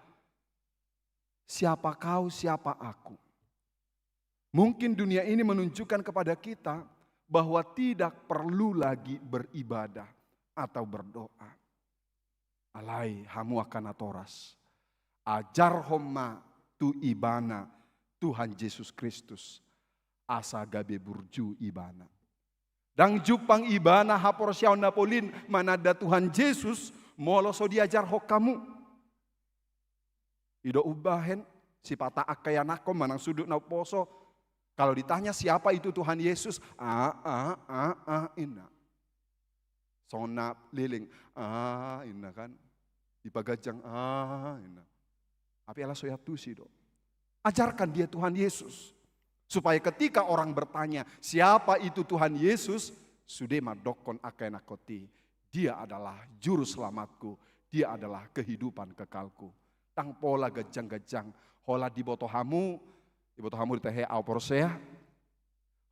siapa kau, siapa aku. Mungkin dunia ini menunjukkan kepada kita bahwa tidak perlu lagi beribadah atau berdoa. Alai hamu angka natoras, ajarhon ma tu ibana Tuhan Jesus Kristus, asa gabe burju ibana. Ndang jumpang ibana haporseaon na polin mananda Tuhan Jesus, molo so diajarhon hamu. I do umbahen, sipata angka ianakhon manang sundut na umposo, kalau ditanya siapa itu Tuhan Yesus, a, a, a, a, inna. Songon na leleng, a, inna kan. Dipaganjang, a, inna. Tapi ala so iantusi do. Ajarkan dia Tuhan Yesus. Supaya ketika orang bertanya, siapa itu Tuhan Yesus? Sude mandokkon angka ianakhon i, dia adalah juru selamatku, dia adalah kehidupan kekalku. Ndang pola ganjang-ganjang, holan diboto hamu, diboto hamu di tahe au porsea.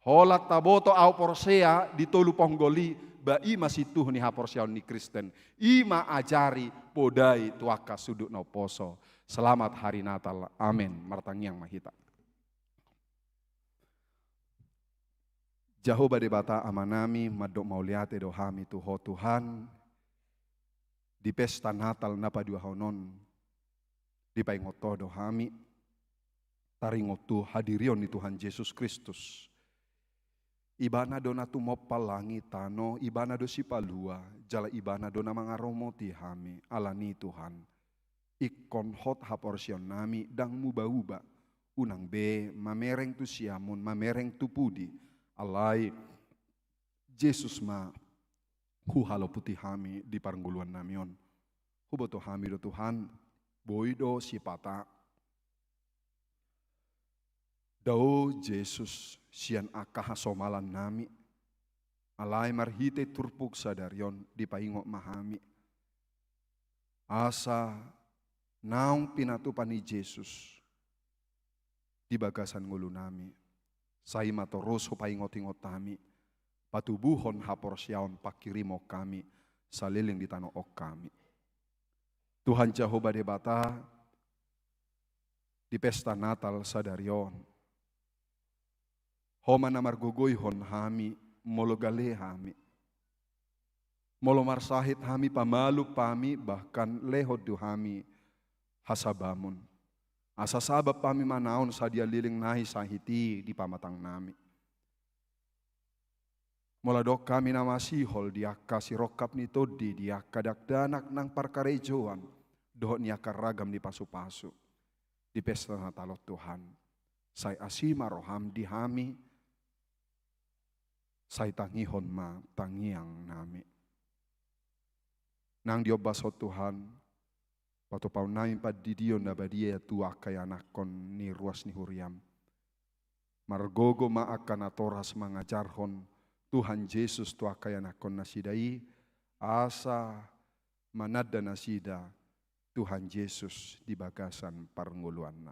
Holan taboto au porsea di tolu ponggol i, ba i ma sintuhu ni haporseaon ni Kristen. I ma ajari podai tu angka sundut na umposo. Selamat Hari Natal. Amen. Martangiang ma hita. Jahowa Debata Amanami, mandok mauliate do hami tu Ho Tuhan, di pesta Natal na paduahon on, dipaingot Ho do hami, taringot tu hadirion ni Tuhan Jesus Kristus. Ibana do na tumompa langit tano, ibana do sipalua, jala ibana do na mangaromoti hami, alani Tuhan. Ingkon hot haporseaonnami, ndang muba-uba, unang be mamereng tu siamun, mamereng tu pudi, alai Jesus ma huhaloputi hami di parngoluannami on. Huboto hami do Tuhan, boi do sipata dao Jesus sian angka hasomalannami, alai marhite turpuk sadari on dipaingot ma hami. Asa naung pinatupa ni Jesus di bagasan ngolunami, sai ma torus hupaingot-ingot hami, patubuhon haporseaon panghirimon hami, saleleng di tano on hami. Tuhan Jahowa Debata, di pesta Natal sadari on, Ho ma na margogoihon hami, molo gale hami. Molo marsahit hami, pamalum hami, bahkan lehon tu hami hasabamon. Asa sabap hami manaon sadia leleng na sahit i di pamatangnami. Molo adong hami na masihol di angka sirongkap ni tondi, di angka dakdanak nang parkarejoan, dohot ni angka ragam ni pasu-pasu di pesta Natal on Tuhan. Sai asi ma roham di hami, sai tangihon ma tangiangnami. Nang diombas Ho Tuhan, patupaonnami pandidion na badia tu angka ianakhon ni ruas ni huriam. Margogo ma angka natoras mangajarhon Tuhan Jesus tu angka ianakhon nasida i, asa mananda nasida Tuhan Jesus di bagasan parngoluanna.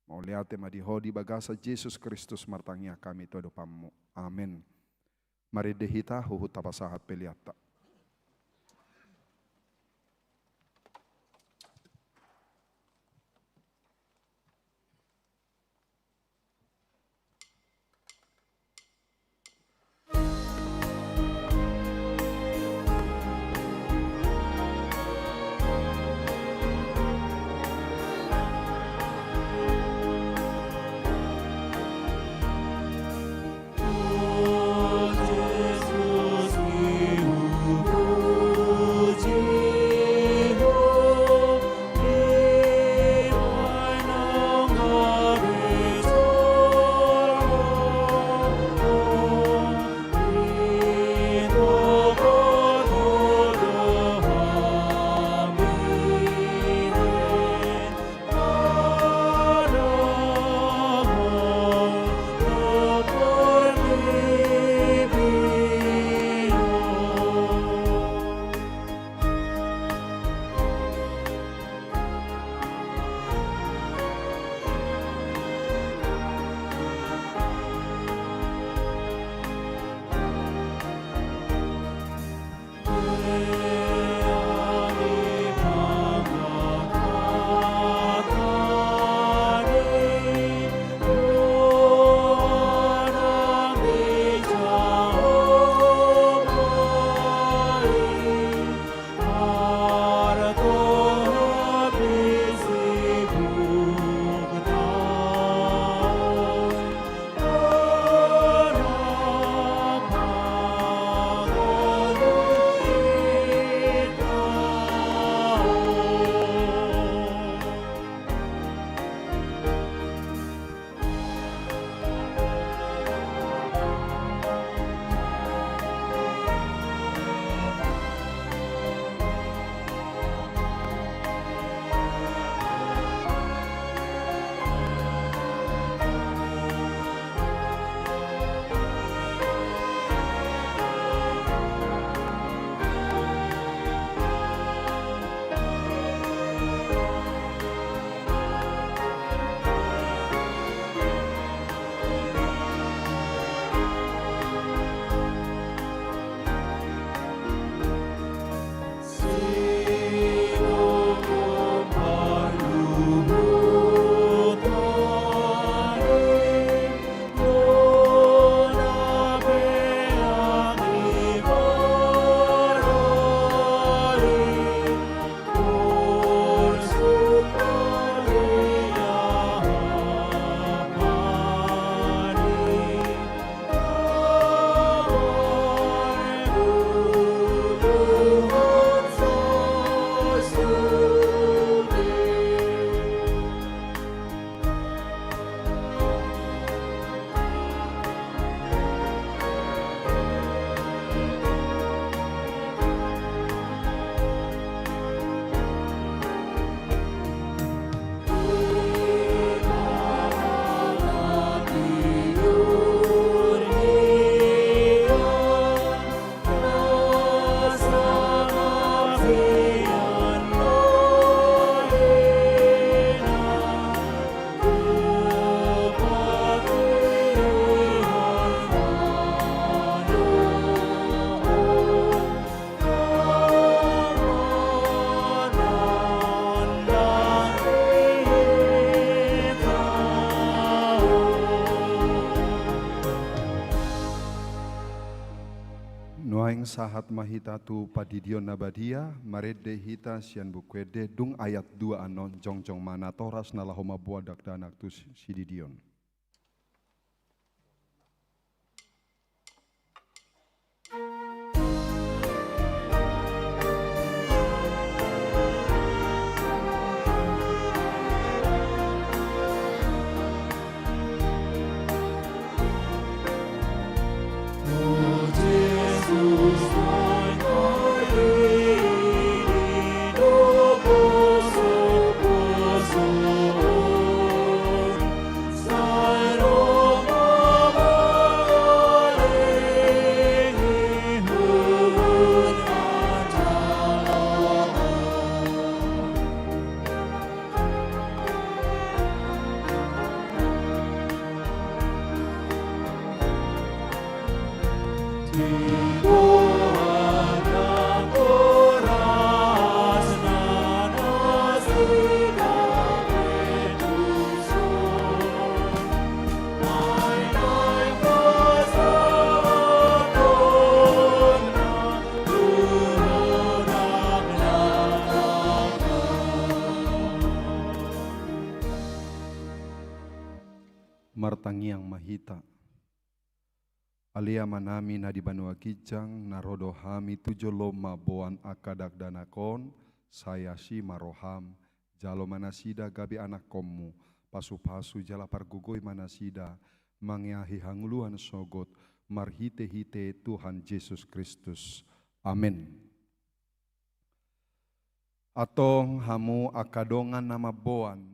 Mauliate ma di Ho di bagasan Jesus Kristus martangiang hami tu adopanmu. Amen. Marende hita huhut tapasahat peleanta. Sahat ma hita tu Pandidion na badia, marende hita sian Buku Ende, dung ayat dua annon, jongjong ma natoras na laho mamboan dakdanak tu si-, sididion. Martangiang ma hita. Ale Amanami na di banua ginjang, na ro do hami tu jolom mamboan angka dakdanak on, sai asi ma roham, jalo ma nasida gabe anakkonmu, pasupasu jala pargogoi ma nasida, mangeahi hangoluan sogot, marhitehite Tuhan Jesus Kristus. Amen. Antong hamu angka dongan na mamboan.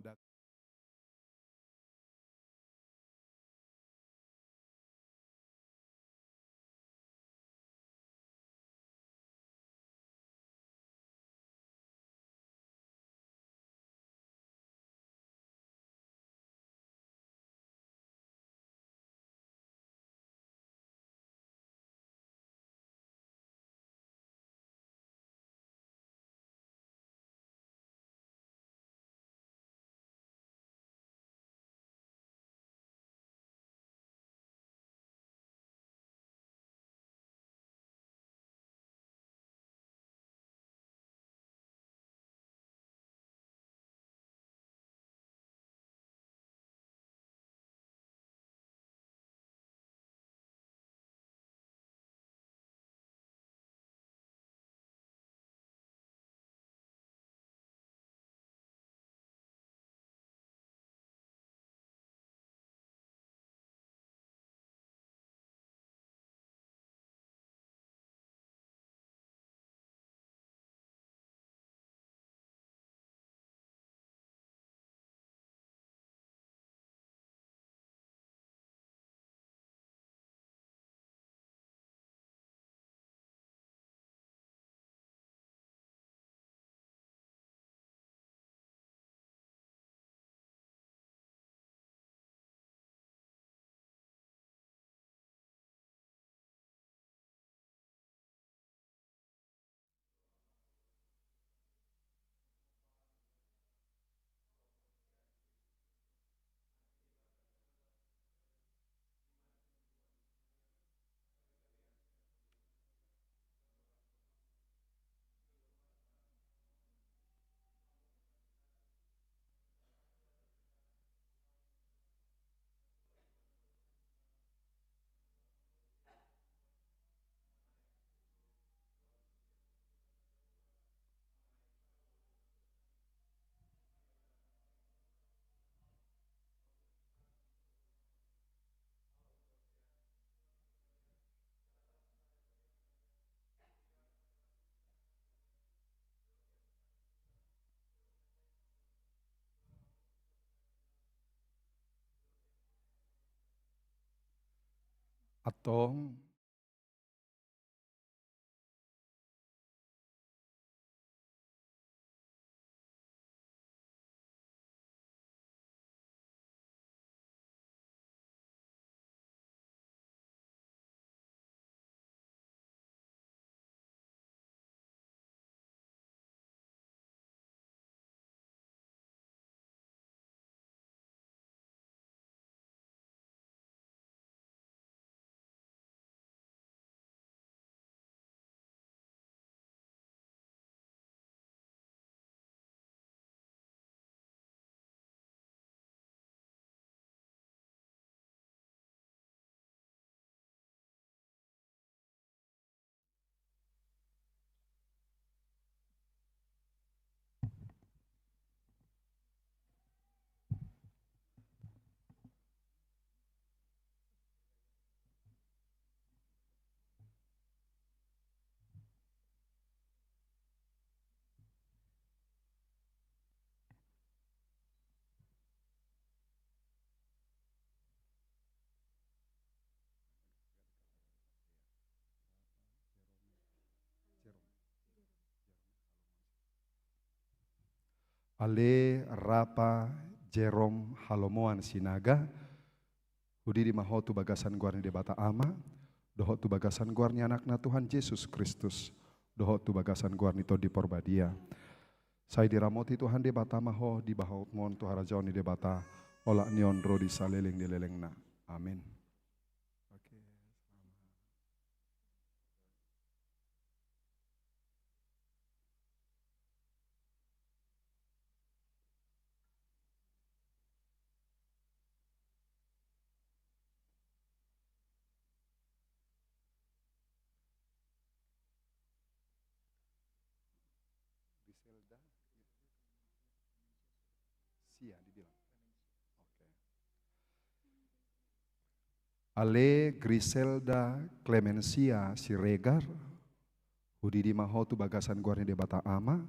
Antong. Ale Rapa Jerome Halomoan Sinaga, hudidi ma ho tu bagasan goar ni Debata Ama, dohot tu bagasan goar ni Anakna Tuhan Jesus Kristus, dohot tu bagasan goar ni Tondi Porbadia. Sai diramoti Tuhan Debata ma ho, dibahen ma ho tu harajaon ni Debata, olat ni on ro di saleleng ni lelengna. Amin. Oke. Griselda. Sia dibilang. Oke. Ale Griselda Clemencia Siregar, hudidi ma ho tu bagasan goar ni Debata Ama,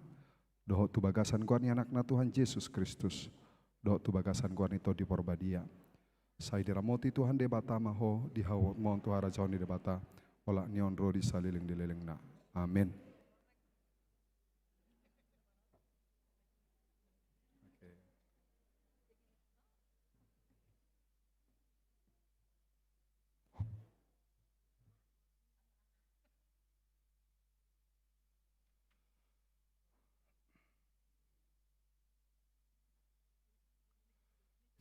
dohot tu bagasan goar ni Anakna Tuhan Jesus Kristus, dohot tu bagasan goar ni Tondi Porbadia. Sai diramoti Tuhan Debata ma ho, dibahen ma ho tu harajaon ni Debata, olat ni on ro di saleleng ni lelengna. Amin. Oke.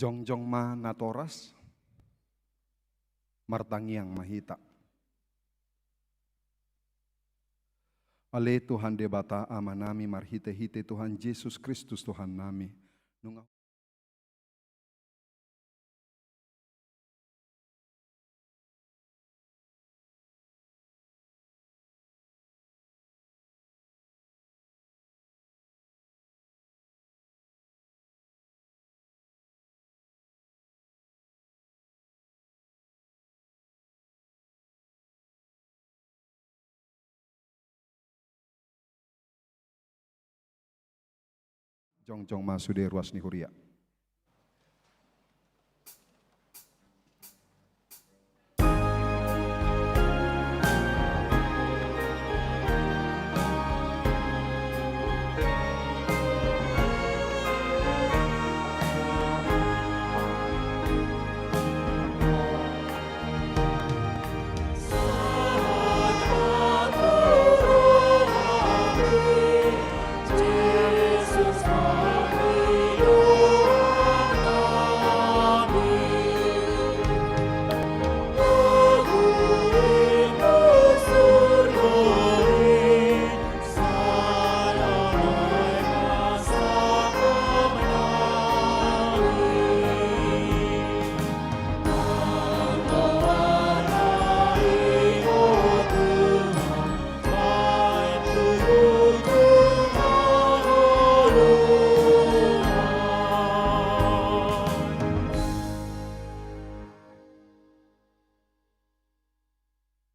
Jongjong ma natoras, martangiang ma hita. Ale Tuhan Debata Amanami, marhitehite Tuhan Jesus Kristus Tuhannami, nunga Jongjong ma sude ruas ni huria.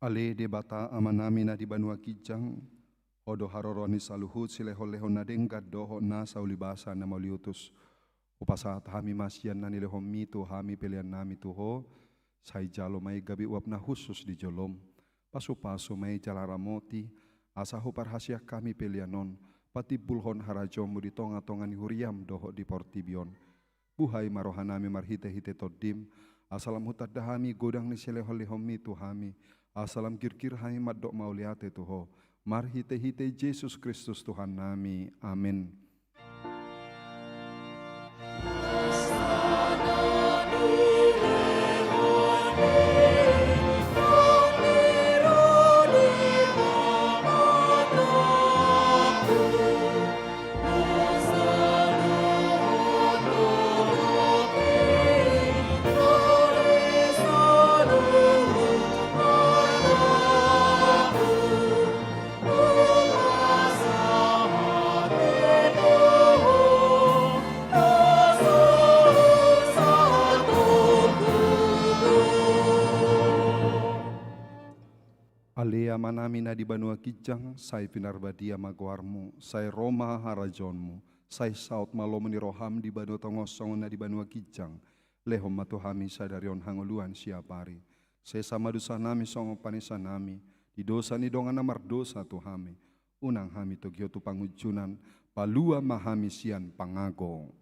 Ale Debata Amanami na di banua ginjang, Ho do haroroan ni saluhut silehonlehon na denggan dohot nasa ulibasa na mauliutus. Hupasahat hami ma sian na nilehonmi tu hami peleannami tu Ho, sai jalo ma i gabe uap na hushus di jolom. Pasupasu ma i jala ramoti, asa huparhaseang hami pelean on patimbulhon harajaonmu di tongatonga ni huriam dohot di portibi on. Buhai ma rohanami marhitehite Tondim, asa lam hutanda hami godang ni silehonlehonmi tu hami, asa lam girgir hami mandok mauliate tu Ho, marhitehite Jesus Kristus Tuhannami. Amen. Ale Amanami na di banua ginjang, sai pinarbadia ma goarmu, sai ro ma harajaonmu, sai saut ma lomo ni roham di banua tonga on songon na di banua ginjang. Lehon ma tu hami sadari on hangoluan siapari. Sesa ma dosanami songon panesanami di dosa ni dongan na mardosa tu hami. Unang hami togihon tu pangunjunan, palua ma hami sian pangago.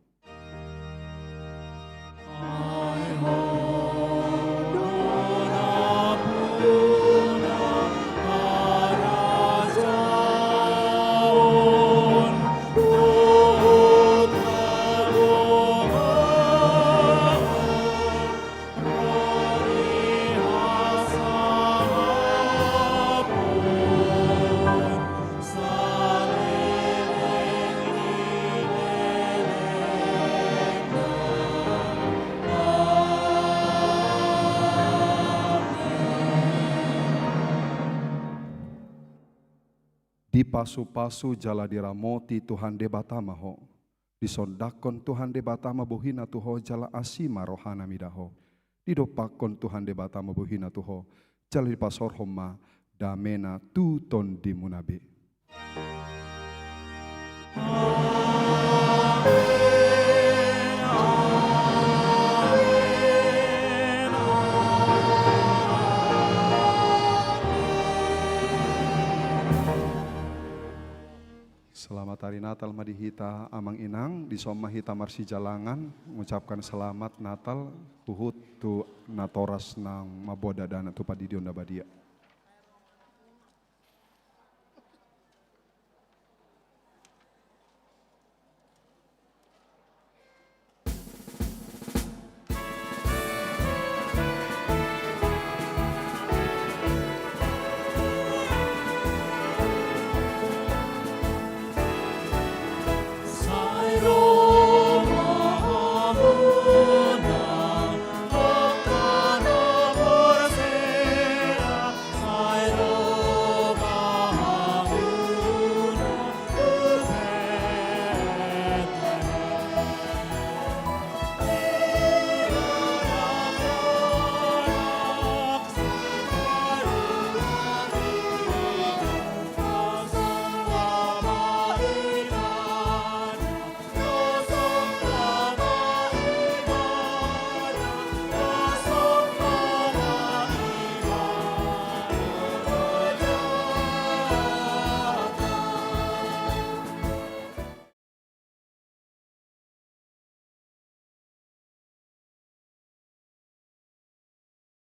Dipasupasu jala diramoti Tuhan Debata ma ho. Disondangkon Tuhan Debata ma bohina tu ho jala asi ma rohana mida ho. Didompakkon Tuhan Debata ma bohina tu ho jala dipasaorhon ma damena tu tondimuna be. Selamat Hari Natal ma di hita, Amang Inang. Dison ma hita marsijalangan mengucapkan selamat Natal huhut tu natoras nang mamboan dakdanak tu pandidion na badia.